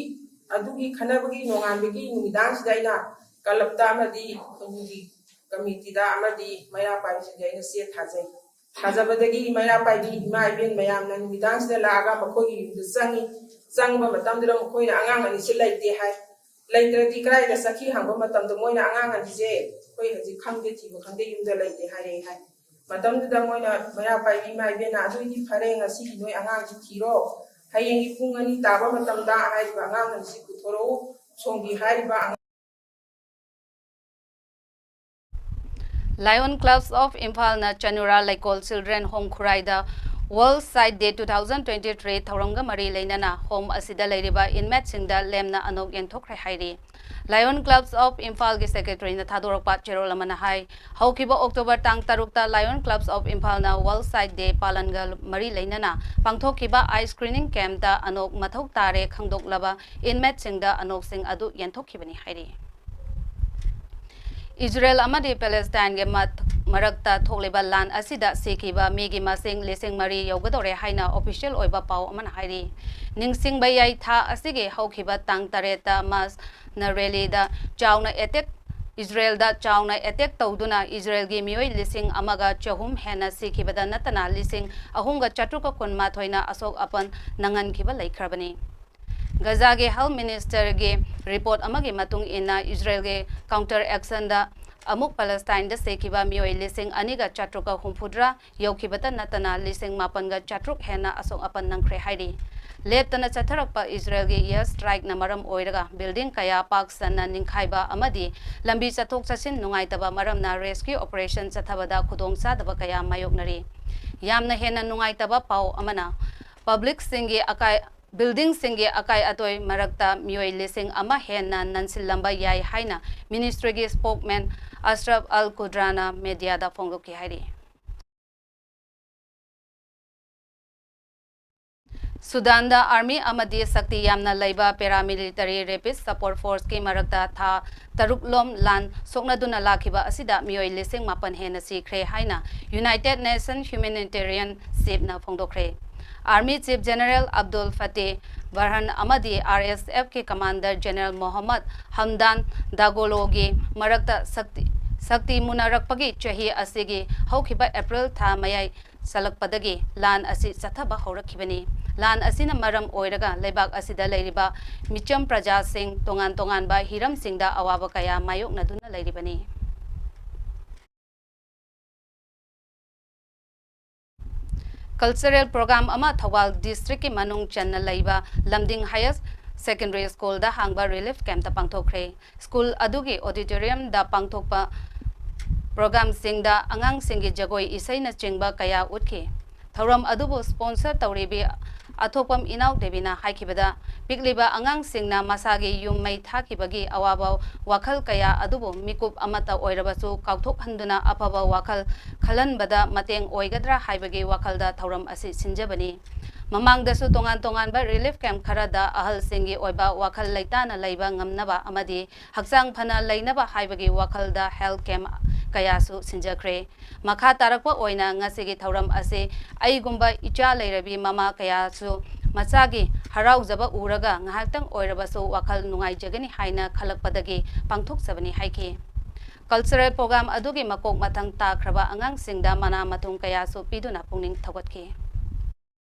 ꯑꯗꯨꯒꯤ ꯈꯟꯅꯕꯒꯤ ꯅꯣꯡꯉꯥꯟꯕꯒꯤ ꯅꯨꯃꯤꯗꯥꯡꯁꯤꯗ ꯑꯩꯅ clubꯇ ꯑꯃꯗꯤ ꯈꯨꯟꯒꯤ committeeꯗ ꯑꯃꯗꯤ ꯃꯩꯔꯥ ꯄꯥꯏꯕꯁꯤꯡꯗ ꯑꯩꯅ ꯆꯦ ꯊꯥꯖꯩ꯫ ꯊꯥꯖꯕꯗꯒꯤ ꯃꯩꯔꯥ ꯄꯥꯏꯕꯤ ꯏꯃꯥ ꯏꯕꯦꯟ ꯃꯌꯥꯝꯅ ꯅꯨꯃꯤꯗꯥꯡꯁꯤꯗ ꯂꯥꯛꯑꯒ ꯃꯈꯣꯏꯒꯤ ꯌꯨꯝꯗ ꯆꯪꯉꯤ꯫ ꯆꯪꯕ ꯃꯇꯝꯗꯨꯗ ꯃꯈꯣꯏꯅ ꯑꯉꯥꯡ ꯑꯅꯤꯁꯦ ꯂꯩꯇꯦ ꯍꯥꯏ꯫ ꯂꯩꯇ꯭ꯔꯗꯤ ꯀꯗꯥꯏꯗ ꯆꯠꯈꯤ ꯍꯪꯕ ꯃꯇꯝꯗ ꯃꯣꯏꯅ ꯑꯉꯥꯡ ꯑꯅꯤꯁꯦ ꯑꯩꯈꯣꯏ ꯍꯧꯖꯤꯛ ꯈꯪꯗꯦ, ꯊꯤꯕ ꯈꯪꯗꯦ, ꯌꯨꯝꯗ ꯂꯩꯇꯦ ꯍꯥꯏꯔꯛꯑꯦ ꯍꯥꯏ꯫ ꯃꯇꯝꯗꯨꯗ ꯃꯣꯏꯅ ꯃꯩꯔꯥ ꯄꯥꯏꯕꯤ ꯏꯃꯥ ꯏꯕꯦꯟꯅ, "ꯑꯗꯨꯏꯗꯤ ꯐꯔꯦ, ꯉꯁꯤꯒꯤ ꯅꯣꯏ ꯑꯉꯥꯡꯁꯤ ꯊꯤꯔꯣ, ꯍꯌꯦꯡꯒꯤ ꯄꯨꯡ ꯑꯅꯤ ꯇꯥꯕ ꯃꯇꯝꯗ ꯍꯥꯏꯔꯤꯕ ꯑꯉꯥꯡ ꯑꯅꯤꯁꯤ ꯄꯨꯊꯣꯔꯛꯎ, ꯁꯣꯝꯒꯤ ꯍꯥꯏꯔꯤꯕ ꯑꯉꯥꯡ" Lion Clubs of ꯏꯝꯐꯥꯜꯅ ꯆꯅꯨꯔꯥ ꯂꯩꯀꯣꯜ Children Home ꯈꯨꯔꯥꯏꯗ World Sight Day two thousand twenty three ꯊꯧꯔꯝꯒ ꯃꯔꯤ ꯂꯩꯅꯅ home ꯑꯁꯤꯗ ꯂꯩꯔꯤꯕ inmateꯁꯤꯡꯗ ꯂꯦꯝꯅ ꯑꯅꯣꯛ ꯌꯦꯟꯊꯣꯛꯈ꯭ꯔꯦ ꯍꯥꯏꯔꯤ꯫ Lion Clubs of ꯏꯝꯐꯥꯜꯒꯤ secretaryꯅ ꯊꯥꯗꯣꯔꯛꯄ ꯆꯦꯔꯣꯜ ꯑꯃꯅ ꯍꯥꯏ, ꯍꯧꯈꯤꯕ October ꯇꯥꯡ ꯇꯔꯨꯛꯇ Lion Clubs of ꯏꯝꯐꯥꯜꯅ World Sight Day ꯄꯥꯂꯟꯒ ꯃꯔꯤ ꯂꯩꯅꯅ ꯄꯥꯡꯊꯣꯛꯈꯤꯕ eye screening campꯇ ꯑꯅꯣꯛ ꯃꯊꯧ ꯇꯥꯔꯦ ꯈꯪꯗꯣꯛꯂꯕ inmateꯁꯤꯡꯗ ꯑꯅꯣꯛꯁꯤꯡ ꯑꯗꯨ ꯌꯦꯟꯊꯣꯛꯈꯤꯕꯅꯤ ꯍꯥꯏꯔꯤ꯫ ꯏꯖꯔꯦꯜ ꯑꯃꯗꯤ ꯄꯦꯂꯦꯁꯇꯥꯏꯟꯒꯤ ꯃꯠ-, ꯃꯔꯛꯇ ꯊꯣꯛꯂꯤꯕ ꯂꯥꯟ ꯑꯁꯤꯗ ꯁꯤꯈꯤꯕ ꯃꯤꯒꯤ ꯃꯁꯤꯡ ꯂꯤꯁꯤꯡ ꯃꯔꯤ ꯌꯧꯒꯗꯧꯔꯦ ꯍꯥꯏꯅ official ꯑꯣꯏꯕ ꯄꯥꯎ ꯑꯃꯅ ꯍꯥꯏꯔꯤ꯫ ꯅꯤꯡꯁꯤꯡꯕ ꯌꯥꯏ, ꯊꯥ ꯑꯁꯤꯒꯤ ꯍꯧꯈꯤꯕ ꯇꯥꯡ ꯇꯔꯦꯠꯇ ꯃꯥꯁꯅ rallyꯗ ꯆꯥꯎꯅ attack, ꯏꯖꯔꯦꯜꯗ ꯆꯥꯎꯅ attack ꯇꯧꯗꯨꯅ ꯏꯖꯔꯦꯜꯒꯤ ꯃꯤꯑꯣꯏ ꯂꯤꯁꯤꯡ ꯑꯃꯒ ꯆꯍꯨꯝ ꯍꯦꯟꯅ ꯁꯤꯈꯤꯕꯗ ꯅꯠꯇꯅ ꯂꯤꯁꯤꯡ ꯑꯍꯨꯝꯒ ꯆꯥꯇ꯭ꯔꯨꯛꯀ ꯀꯨꯟꯃꯥꯊꯣꯏꯅ ꯑꯁꯣꯛ ꯑꯄꯟ ꯅꯪꯍꯟꯈꯤꯕ ꯂꯩꯈ꯭ꯔꯕꯅꯤ꯫ ꯒꯖꯥꯒꯤ health ministerꯒꯤ report ꯑꯃꯒꯤ ꯃꯇꯨꯡ ꯏꯟꯅ, ꯏꯖꯔꯦꯜꯒꯤ counter actionꯗ ꯑꯃꯨꯛ ꯄꯦꯂꯦꯁꯇꯥꯏꯟꯗ ꯁꯤꯈꯤꯕ ꯃꯤꯑꯣꯏ ꯂꯤꯁꯤꯡ ꯑꯅꯤꯒ ꯆꯥꯇ꯭ꯔꯨꯛꯀ ꯍꯨꯝꯐꯨꯇꯔꯥ ꯌꯧꯈꯤꯕꯇ ꯅꯠꯇꯅ, ꯂꯤꯁꯤꯡ ꯃꯥꯄꯟꯒ ꯆꯥꯇ꯭ꯔꯨꯛ ꯍꯦꯟꯅ ꯑꯁꯣꯛ ꯑꯄꯟ ꯅꯪꯈ꯭ꯔꯦ ꯍꯥꯏꯔꯤ꯫ ꯂꯦꯞꯇꯅ ꯆꯠꯊꯔꯛꯄ ꯏꯖꯔꯦꯜꯒꯤ air strikeꯅ ꯃꯔꯝ ꯑꯣꯏꯔꯒ building ꯀꯌꯥ ꯄꯥꯛ ꯁꯟꯅ ꯅꯤꯡꯈꯥꯏꯕ ꯑꯃꯗꯤ ꯂꯝꯕꯤ ꯆꯠꯊꯣꯛ ꯆꯠꯁꯤꯟ ꯅꯨꯡꯉꯥꯏꯇꯕ ꯃꯔꯝꯅ rescue operation ꯆꯠꯊꯕꯗ ꯈꯨꯗꯣꯡꯆꯥꯗꯕ ꯀꯌꯥ ꯃꯥꯌꯣꯛꯅꯔꯤ꯫ ꯌꯥꯝꯅ ꯍꯦꯟꯅ ꯅꯨꯡꯉꯥꯏꯇꯕ ꯄꯥꯎ ꯑꯃꯅ, publicꯁꯤꯡꯒꯤ ꯑꯀꯥꯏ buildingꯁꯤꯡꯒꯤ ꯑꯀꯥꯏ ꯑꯇꯣꯏ ꯃꯔꯛꯇ ꯃꯤꯑꯣꯏ ꯂꯤꯁꯤꯡ ꯑꯃ ꯍꯦꯟꯅ ꯅꯟꯁꯤꯜꯂꯝꯕ ꯌꯥꯏ ꯍꯥꯏꯅ ministryꯒꯤ spokesman ꯑꯁꯔꯐ ꯑꯜ ꯀꯨꯗ꯭ꯔꯥꯅ mediaꯗ ꯐꯣꯡꯗꯣꯛꯈꯤ ꯍꯥꯏꯔꯤ꯫ ꯁꯨꯗꯥꯟꯗ army ꯑꯃꯗꯤ ꯁꯛꯇꯤ ꯌꯥꯝꯅ ꯂꯩꯕ paramilitary rapid support forceꯀꯤ ꯃꯔꯛꯇ ꯊꯥ ꯇꯔꯨꯛ ꯂꯣꯝ ꯂꯥꯟ ꯁꯣꯛꯅꯗꯨꯅ ꯂꯥꯛꯈꯤꯕ ꯑꯁꯤꯗ ꯃꯤꯑꯣꯏ ꯂꯤꯁꯤꯡ ꯃꯥꯄꯟ ꯍꯦꯟꯅ ꯁꯤꯈ꯭ꯔꯦ ꯍꯥꯏꯅ United Nations humanitarian chiefꯅ ꯐꯣꯡꯗꯣꯛꯈ꯭ꯔꯦ꯫ Army Chief General Abdul ꯐꯇꯦꯍ ꯕꯔꯍꯥꯟ ꯑꯃꯗꯤ RSFꯀꯤ commander General ꯃꯣꯍꯝꯃꯗ ꯍꯝꯗꯥꯟ ꯗꯥꯒꯣꯂꯣꯒꯤ ꯃꯔꯛꯇ ꯁꯛꯇꯤ, ꯁꯛꯇꯤ ꯃꯨꯟꯅꯔꯛꯄꯒꯤ ꯆꯍꯤ ꯑꯁꯤꯒꯤ ꯍꯧꯈꯤꯕ April ꯊꯥ ꯃꯌꯥꯏ ꯆꯜꯂꯛꯄꯗꯒꯤ ꯂꯥꯟ ꯑꯁꯤ ꯆꯠꯊꯕ ꯍꯧꯔꯛꯈꯤꯕꯅꯤ꯫ ꯂꯥꯟ ꯑꯁꯤꯅ ꯃꯔꯝ ꯑꯣꯏꯔꯒ ꯂꯩꯕꯥꯛ ꯑꯁꯤꯗ ꯂꯩꯔꯤꯕ ꯃꯤꯆꯝ ꯄ꯭ꯔꯖꯥꯁꯤꯡ ꯇꯣꯉꯥꯟ ꯇꯣꯉꯥꯟꯕ ꯍꯤꯔꯝꯁꯤꯡꯗ ꯑꯋꯥꯕ ꯀꯌꯥ ꯃꯥꯌꯣꯛꯅꯗꯨꯅ ꯂꯩꯔꯤꯕꯅꯤ꯫ Cultural program ꯑꯃ ꯊꯧꯕꯥꯜ districtꯀꯤ ꯃꯅꯨꯡ ꯆꯟꯅ ꯂꯩꯕ ꯂꯝꯗꯤꯡ Higher Secondary Schoolꯗ ꯍꯥꯡꯕ relief campꯇ ꯄꯥꯡꯊꯣꯛꯈ꯭ꯔꯦ꯫ School ꯑꯗꯨꯒꯤ auditoriumꯗ ꯄꯥꯡꯊꯣꯛꯄ programꯁꯤꯡꯗ ꯑꯉꯥꯡꯁꯤꯡꯒꯤ ꯖꯒꯣꯏ ꯏꯁꯩꯅꯆꯤꯡꯕ ꯀꯌꯥ ꯎꯠꯈꯤ꯫ ꯊꯧꯔꯝ ꯑꯗꯨꯕꯨ sponsor ꯇꯧꯔꯤꯕꯤ ꯑꯊꯣꯛꯄꯝ ꯏꯅꯥꯎ ꯗꯦꯕꯤꯅ ꯍꯥꯏꯈꯤꯕꯗ, ꯄꯤꯛꯂꯤꯕ ꯑꯉꯥꯡꯁꯤꯡꯅ ꯃꯁꯥꯒꯤ ꯌꯨꯝ ꯃꯩ ꯊꯥꯈꯤꯕꯒꯤ ꯑꯋꯥꯕ ꯋꯥꯈꯜ ꯀꯌꯥ ꯑꯗꯨꯕꯨ ꯃꯤꯀꯨꯞ ꯑꯃꯠꯇ ꯑꯣꯏꯔꯕꯁꯨ ꯀꯥꯎꯊꯣꯛꯍꯟꯗꯨꯅ ꯑꯐꯕ ꯋꯥꯈꯜ ꯈꯜꯍꯟꯕꯗ ꯃꯇꯦꯡ ꯑꯣꯏꯒꯗ꯭ꯔꯥ ꯍꯥꯏꯕꯒꯤ ꯋꯥꯈꯜꯗ ꯊꯧꯔꯝ ꯑꯁꯤ ꯁꯤꯟꯖꯕꯅꯤ꯫ ꯃꯃꯥꯡꯗꯁꯨ ꯇꯣꯉꯥꯟ ꯇꯣꯉꯥꯟꯕ relief camp ꯈꯔꯗ ꯑꯍꯜꯁꯤꯡꯒꯤ ꯑꯣꯏꯕ ꯋꯥꯈꯜ ꯂꯩꯇꯥꯅ ꯂꯩꯕ ꯉꯝꯅꯕ ꯑꯃꯗꯤ ꯍꯛꯆꯥꯡ ꯐꯅ ꯂꯩꯅꯕ ꯍꯥꯏꯕꯒꯤ ꯋꯥꯈꯜꯗ health camp ꯀꯌꯥꯁꯨ ꯁꯤꯟꯖꯈ꯭ꯔꯦ꯫ ꯃꯈꯥ ꯇꯥꯔꯛꯄ ꯑꯣꯏꯅ ꯉꯁꯤꯒꯤ ꯊꯧꯔꯝ ꯑꯁꯤ ꯑꯩꯒꯨꯝꯕ ꯏꯆꯥ ꯂꯩꯔꯕꯤ ꯃꯃꯥ ꯀꯌꯥꯁꯨ ꯃꯆꯥꯒꯤ ꯍꯔꯥꯎꯖꯕ ꯎꯔꯒ ꯉꯥꯏꯍꯥꯛꯇꯪ ꯑꯣꯏꯔꯕꯁꯨ ꯋꯥꯈꯜ ꯅꯨꯡꯉꯥꯏꯖꯒꯅꯤ ꯍꯥꯏꯅ ꯈꯜꯂꯛꯄꯗꯒꯤ ꯄꯥꯡꯊꯣꯛꯆꯕꯅꯤ ꯍꯥꯏꯈꯤ꯫ Cultural program ꯑꯗꯨꯒꯤ ꯃꯀꯣꯛ ꯃꯊꯪ ꯇꯥꯈ꯭ꯔꯕ ꯑꯉꯥꯡꯁꯤꯡꯗ ꯃꯅꯥ ꯃꯊꯨꯝ ꯀꯌꯥꯁꯨ ꯄꯤꯗꯨꯅ ꯄꯨꯛꯅꯤꯡ ꯊꯧꯒꯠꯈꯤ꯫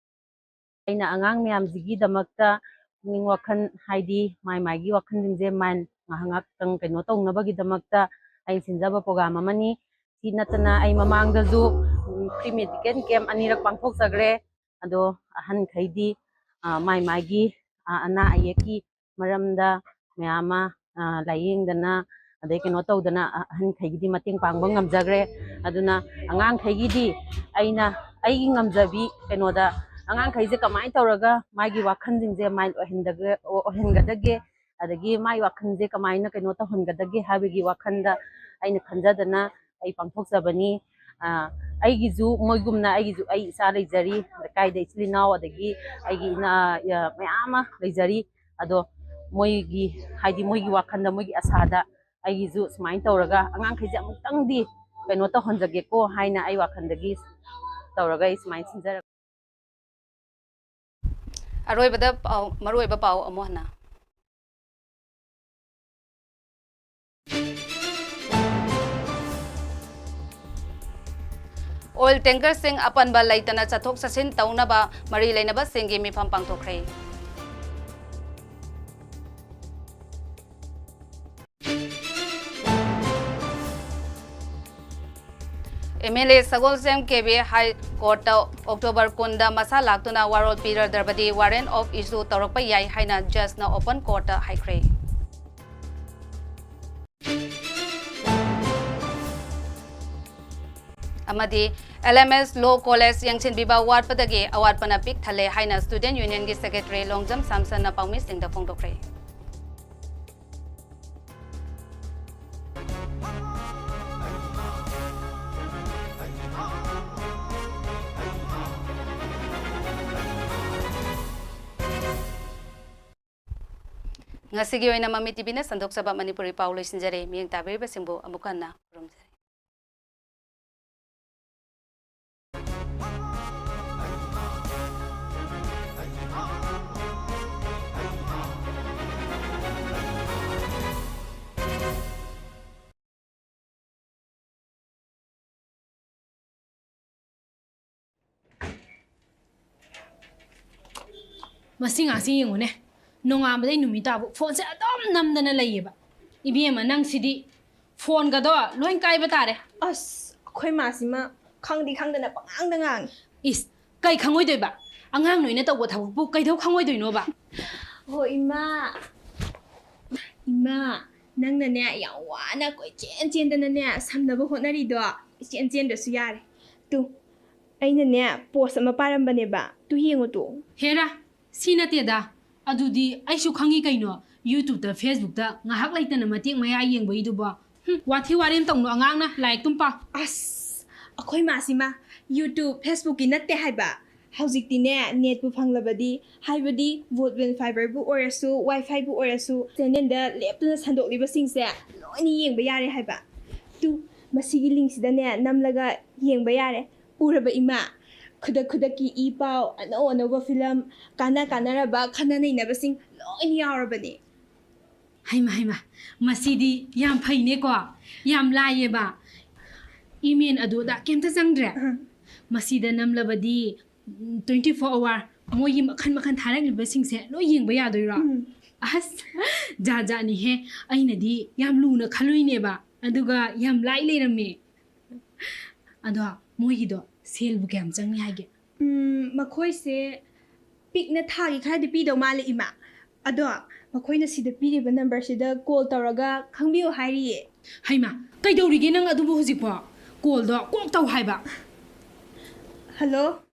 ꯑꯩꯅ ꯑꯉꯥꯡ ꯃꯌꯥꯝꯁꯤꯒꯤꯗꯃꯛꯇ ꯄꯨꯛꯅꯤꯡ ꯋꯥꯈꯜ, ꯍꯥꯏꯗꯤ ꯃꯥꯏ ꯃꯥꯏꯒꯤ ꯋꯥꯈꯜꯁꯤꯡꯁꯦ mind ꯉꯥꯏꯍꯥꯛ ꯉꯥꯏꯍꯥꯛꯇꯪ ꯀꯩꯅꯣ ꯇꯧꯅꯕꯒꯤꯗꯃꯛꯇ ꯑꯩꯅ ꯁꯤꯟꯖꯕ program ꯑꯃꯅꯤ꯫ ꯁꯤ ꯅꯠꯇꯅ ꯑꯩ ꯃꯃꯥꯡꯗꯁꯨ, ꯎꯝ, free medical camp ꯑꯅꯤꯔꯛ ꯄꯥꯡꯊꯣꯛꯆꯈ꯭ꯔꯦ꯫ ꯑꯗꯣ ꯑꯍꯟꯈꯩꯗꯤ, ꯑ, ꯃꯥꯏ ꯃꯥꯏꯒꯤ, ꯑ, ꯑꯅꯥ ꯑꯌꯦꯛꯀꯤ ꯃꯔꯝꯗ ꯃꯌꯥꯝ ꯑꯃ, ꯑ, ꯂꯥꯏꯌꯦꯡꯗꯅ, ꯑꯗꯩ ꯀꯩꯅꯣ ꯇꯧꯗꯅ, ꯑ-, ꯑꯍꯟꯈꯩꯒꯤꯗꯤ ꯃꯇꯦꯡ ꯄꯥꯡꯕ ꯉꯝꯖꯈ꯭ꯔꯦ꯫ ꯑꯗꯨꯅ ꯑꯉꯥꯡꯈꯩꯒꯤꯗꯤ ꯑꯩꯅ ꯑꯩꯒꯤ ꯉꯝꯖꯕꯤ ꯀꯩꯅꯣꯗ, ꯑꯉꯥꯡꯈꯩꯁꯦ ꯀꯃꯥꯏꯅ ꯇꯧꯔꯒ ꯃꯥꯒꯤ ꯋꯥꯈꯜꯁꯤꯡꯁꯦ mind ꯑꯣꯏꯍꯟꯗꯒ-, ꯑꯣꯏꯍꯟꯒꯗꯒꯦ, ꯑꯗꯒꯤ ꯃꯥꯒꯤ ꯋꯥꯈꯜꯁꯦ ꯀꯃꯥꯏꯅ ꯀꯩꯅꯣ ꯇꯧꯍꯟꯒꯗꯒꯦ ꯍꯥꯏꯕꯒꯤ ꯋꯥꯈꯜꯗ ꯑꯩꯅ ꯈꯟꯖꯗꯅ ꯑꯩ ꯄꯥꯡꯊꯣꯛꯆꯕꯅꯤ꯫ ꯑ, ꯑꯩꯒꯤꯁꯨ ꯃꯣꯏꯒꯨꯝꯅ ꯑꯩꯒꯤꯁꯨ ꯑꯩ ꯏꯆꯥ ꯂꯩꯖꯔꯤ, ꯂꯩꯀꯥꯏꯗ ꯏꯆꯤꯜ ꯏꯅꯥꯎ, ꯑꯗꯒꯤ ꯑꯩꯒꯤ ꯏꯅꯥ-, ꯑ, ꯃꯌꯥꯝ ꯑꯃ ꯂꯩꯖꯔꯤ꯫ ꯑꯗꯣ ꯃꯣꯏꯒꯤ, ꯍꯥꯏꯗꯤ ꯃꯣꯏꯒꯤ ꯋꯥꯈꯜꯗ, ꯃꯣꯏꯒꯤ ꯑꯁꯥꯗ ꯑꯩꯒꯤꯁꯨ ꯁꯨꯃꯥꯏꯅ ꯇꯧꯔꯒ ꯑꯉꯥꯡꯈꯩꯁꯦ ꯑꯃꯨꯛꯇꯪꯗꯤ ꯀꯩꯅꯣ ꯇꯧꯍꯟꯖꯒꯦꯀꯣ ꯍꯥꯏꯅ ꯑꯩ ꯋꯥꯈꯜꯗꯒꯤ ꯇꯧꯔꯒ ꯑꯩ ꯁꯨꯃꯥꯏꯅ ꯁꯤꯟꯖꯔꯛꯄꯅꯤ꯫ ꯑꯔꯣꯏꯕꯗ ꯄꯥꯎ, ꯃꯔꯨꯑꯣꯏꯕ ꯄꯥꯎ ꯑꯃꯨꯛ ꯍꯟꯅ꯫ Oil tankerꯁꯤꯡ ꯑꯄꯟꯕ ꯂꯩꯇꯅ ꯆꯠꯊꯣꯛ ꯆꯠꯁꯤꯟ ꯇꯧꯅꯕ ꯃꯔꯤ ꯂꯩꯅꯕꯁꯤꯡꯒꯤ ꯃꯤꯐꯝ ꯄꯥꯡꯊꯣꯛꯈ꯭ꯔꯦ꯫ M L A Sagolsem K B ꯀꯣꯔꯠꯇ ꯑꯣꯛꯇꯣꯕꯔ ꯀꯨꯟꯗ ꯃꯁꯥ ꯂꯥꯛꯇꯨꯅ ꯋꯥꯔꯣꯜ ꯄꯤꯔꯗ꯭ꯔꯕꯗꯤ ꯋꯥꯔꯦꯟ ꯑꯣꯐ ꯏꯁꯨ ꯇꯧꯔꯛꯄ ꯌꯥꯏ ꯍꯥꯏꯅ ꯖꯖꯅ ꯑꯣꯄꯟ ꯀꯣꯔꯠꯇ ꯍꯥꯏꯈ꯭ꯔꯦ꯫ ꯑꯃꯗꯤ ꯑꯦꯜ ꯑꯦꯝ ꯑꯦꯁ ꯂꯣ ꯀꯣꯂꯦꯖ ꯌꯦꯡꯁꯤꯟꯕꯤꯕ ꯋꯥꯠꯄꯗꯒꯤ ꯑꯋꯥꯠꯄꯅ ꯄꯤꯛ ꯊꯜꯂꯦ ꯍꯥꯏꯅ ꯁ꯭ꯇꯨꯗꯦꯟꯠ ꯌꯨꯅꯤꯌꯟꯒꯤ ꯁꯦꯀ꯭ꯔꯦꯇꯔꯤ ꯂꯣꯡꯖꯝ ꯁꯥꯝꯁꯟꯅ ꯄꯥꯎꯃꯤꯁꯤꯡꯗ ꯐꯣꯡꯗꯣꯛꯈ꯭ꯔꯦ꯫ ꯉꯁꯤꯒꯤ ꯑꯣꯏꯅ ꯃꯃꯤ ꯇꯤꯚꯤꯅ ꯁꯟꯗꯣꯛꯆꯕ ꯃꯅꯤꯄꯨꯔꯤ ꯄꯥꯎ ꯂꯣꯏꯁꯤꯟꯖꯔꯦ꯫ ꯃꯤꯠꯌꯦꯡ ꯇꯥꯕꯤꯔꯤꯕꯁꯤꯡꯕꯨ ꯑꯃꯨꯛ ꯍꯟꯅ ꯈꯨꯔꯨꯝꯖꯔꯤ꯫ ꯃꯁꯤ ꯉꯥꯛꯁꯤ ꯌꯦꯡꯉꯨꯅꯦ, ꯅꯣꯡꯉꯥꯟꯕꯗꯩ ꯅꯨꯃꯤꯠ ꯇꯥꯕꯨ ꯐꯣꯟꯁꯦ ꯑꯗꯨꯝ ꯅꯝꯗꯅ ꯂꯩꯌꯦꯕ꯫ ꯏꯕꯦꯝꯃ, ꯅꯪꯁꯤꯗꯤ ꯐꯣꯟꯒꯗꯣ ꯂꯣꯏ ꯀꯥꯏꯕ ꯇꯥꯔꯦ꯫ ꯑꯁ, ꯑꯩꯈꯣꯏ ꯃꯥꯁꯤꯃ ꯈꯪꯗꯤ ꯈꯪꯗꯅ ꯄꯉꯥꯡꯗ ꯉꯥꯡꯉꯤ꯫ ꯏꯁ, ꯀꯩ ꯈꯪꯉꯣꯏꯗꯣꯏꯕ? ꯑꯉꯥꯡ ꯅꯣꯏꯅ ꯇꯧꯕ ꯊꯕꯛꯄꯨ ꯀꯩꯗꯧ ꯈꯪꯉꯣꯏꯗꯣꯏꯅꯣꯕ? ꯍꯣ, ꯏꯃꯥ꯫ ꯏꯃꯥ, ꯅꯪꯅꯅꯦ ꯌꯥꯝ ꯋꯥꯅ ꯀꯣꯏꯆꯦꯟ ꯆꯦꯟꯗꯅꯅꯦ ꯁꯝꯅꯕ ꯍꯣꯠꯅꯔꯤꯗꯣ, ꯏꯆꯦꯟ ꯆꯦꯟꯗ꯭ꯔꯁꯨ ꯌꯥꯔꯦ꯫ ꯇꯨ, ꯑꯩꯅꯅꯦ ꯄꯣꯁ ꯑꯃ ꯄꯥꯔꯝꯕꯅꯦꯕ, ꯇꯨ ꯌꯦꯡꯉꯨ ꯇꯨ꯫ ꯍꯦꯔꯥ, ꯁꯤ ꯅꯠꯇꯦꯗ꯫ ꯑꯗꯨꯗꯤ ꯑꯩꯁꯨ ꯈꯪꯉꯤ ꯀꯩꯅꯣ, YouTube-ꯇ, Facebook-ꯇ ꯉꯥꯏꯍꯥꯛ ꯂꯩꯇꯅ ꯃꯇꯦꯛ ꯃꯌꯥ ꯌꯦꯡꯕꯩꯗꯨꯕꯣ꯫ ꯍꯨꯝ, ꯋꯥꯊꯤ ꯋꯥꯔꯦꯝ ꯇꯧꯅꯨ ꯑꯉꯥꯡꯅ, ꯂꯥꯏꯔꯤꯛꯇꯨꯝ ꯄꯥꯎ꯫ ꯑꯁ, ꯑꯩꯈꯣꯏ ꯃꯥꯁꯤꯃ YouTube, Facebook-ꯀꯤ ꯅꯠꯇꯦ ꯍꯥꯏꯕ꯫ ꯍꯧꯖꯤꯛꯇꯤꯅꯦ, ꯅꯦꯠꯄꯨ ꯐꯪꯂꯕꯗꯤ, ꯍꯥꯏꯕꯗꯤ broadband fiber-ꯕꯨ ꯑꯣꯏꯔꯁꯨ, Wi-Fi-ꯕꯨ ꯑꯣꯏꯔꯁꯨ, channel-ꯗ ꯂꯦꯞꯇꯅ ꯁꯟꯗꯣꯛꯂꯤꯕꯁꯤꯡꯁꯦ ꯂꯣꯏꯅ ꯌꯦꯡꯕ ꯌꯥꯔꯦ ꯍꯥꯏꯕ꯫ ꯇꯨ, ꯃꯁꯤꯒꯤ link-ꯁꯤꯗꯅꯦ ꯅꯝꯂꯒ ꯌꯦꯡꯕ ꯌꯥꯔꯦ꯫ ꯎꯔꯕ ꯏꯃꯥ? ꯈꯨꯗꯛ ꯈꯨꯗꯛꯀꯤ ꯏ ꯄꯥꯎ, ꯑꯅꯧ ꯑꯅꯧꯕ film, ꯀꯥꯟꯅ ꯀꯥꯟꯅꯔꯕ ꯈꯟꯅ ꯅꯩꯅꯕꯁꯤꯡ ꯂꯣꯏꯅ ꯌꯥꯎꯔꯕꯅꯦ꯫ ꯍꯩꯃ, ꯍꯩꯃ, ꯃꯁꯤꯗꯤ ꯌꯥꯝ ꯐꯩꯅꯦꯀꯣ, ꯌꯥꯝ ꯂꯥꯏꯌꯦꯕ꯫ Email ꯑꯗꯨꯗ ꯀꯩꯝꯇ ꯆꯪꯗ꯭ꯔꯦ꯫ ꯑꯍ꯫ ꯃꯁꯤꯗ ꯅꯝꯂꯕꯗꯤ, ꯎꯝ, twenty four hour ꯃꯣꯏꯒꯤ ꯃꯈꯟ ꯃꯈꯟ ꯊꯥꯔꯛꯂꯤꯕꯁꯤꯡꯁꯦ ꯂꯣꯏ ꯌꯦꯡꯕ ꯌꯥꯗꯣꯏꯔꯣ? ꯎꯝ꯫ ꯑꯁ, ꯖꯥꯠ ꯖꯥꯠꯅꯤꯍꯦ, ꯑꯩꯅꯗꯤ ꯌꯥꯝ ꯂꯨꯅ ꯈꯜꯂꯨꯏꯅꯦꯕ, ꯑꯗꯨꯒ ꯌꯥꯝ ꯂꯥꯏ ꯂꯩꯔꯝꯃꯦ꯫ ꯑꯗꯣ ꯃꯣꯏꯒꯤꯗꯣ ꯁꯦꯜꯕꯨ ꯀꯌꯥꯝ ꯆꯪꯅꯤ ꯍꯥꯏꯒꯦ? ꯎꯝ, ꯃꯈꯣꯏꯁꯦ ꯄꯤꯛꯅ ꯊꯥꯒꯤ ꯈꯔꯗꯤ ꯄꯤꯗꯧ ꯃꯥꯜꯂꯦ, ꯏꯃꯥ꯫ ꯑꯗꯣ ꯃꯈꯣꯏꯅ ꯁꯤꯗ ꯄꯤꯔꯤꯕ ꯅꯝꯕꯔꯁꯤꯗ ꯀꯣꯜ ꯇꯧꯔꯒ ꯈꯪꯕꯤꯌꯨ ꯍꯥꯏꯔꯤꯌꯦ꯫ ꯍꯩꯃꯥ, ꯀꯩꯗꯧꯔꯤꯒꯦ ꯅꯪ ꯑꯗꯨꯕꯨ ꯍꯧꯖꯤꯛꯄꯣ? ꯀꯣꯜꯗꯣ ꯀꯣꯛ ꯇꯧ ꯍꯥꯏꯕ꯫ ꯍꯜꯂꯣ꯫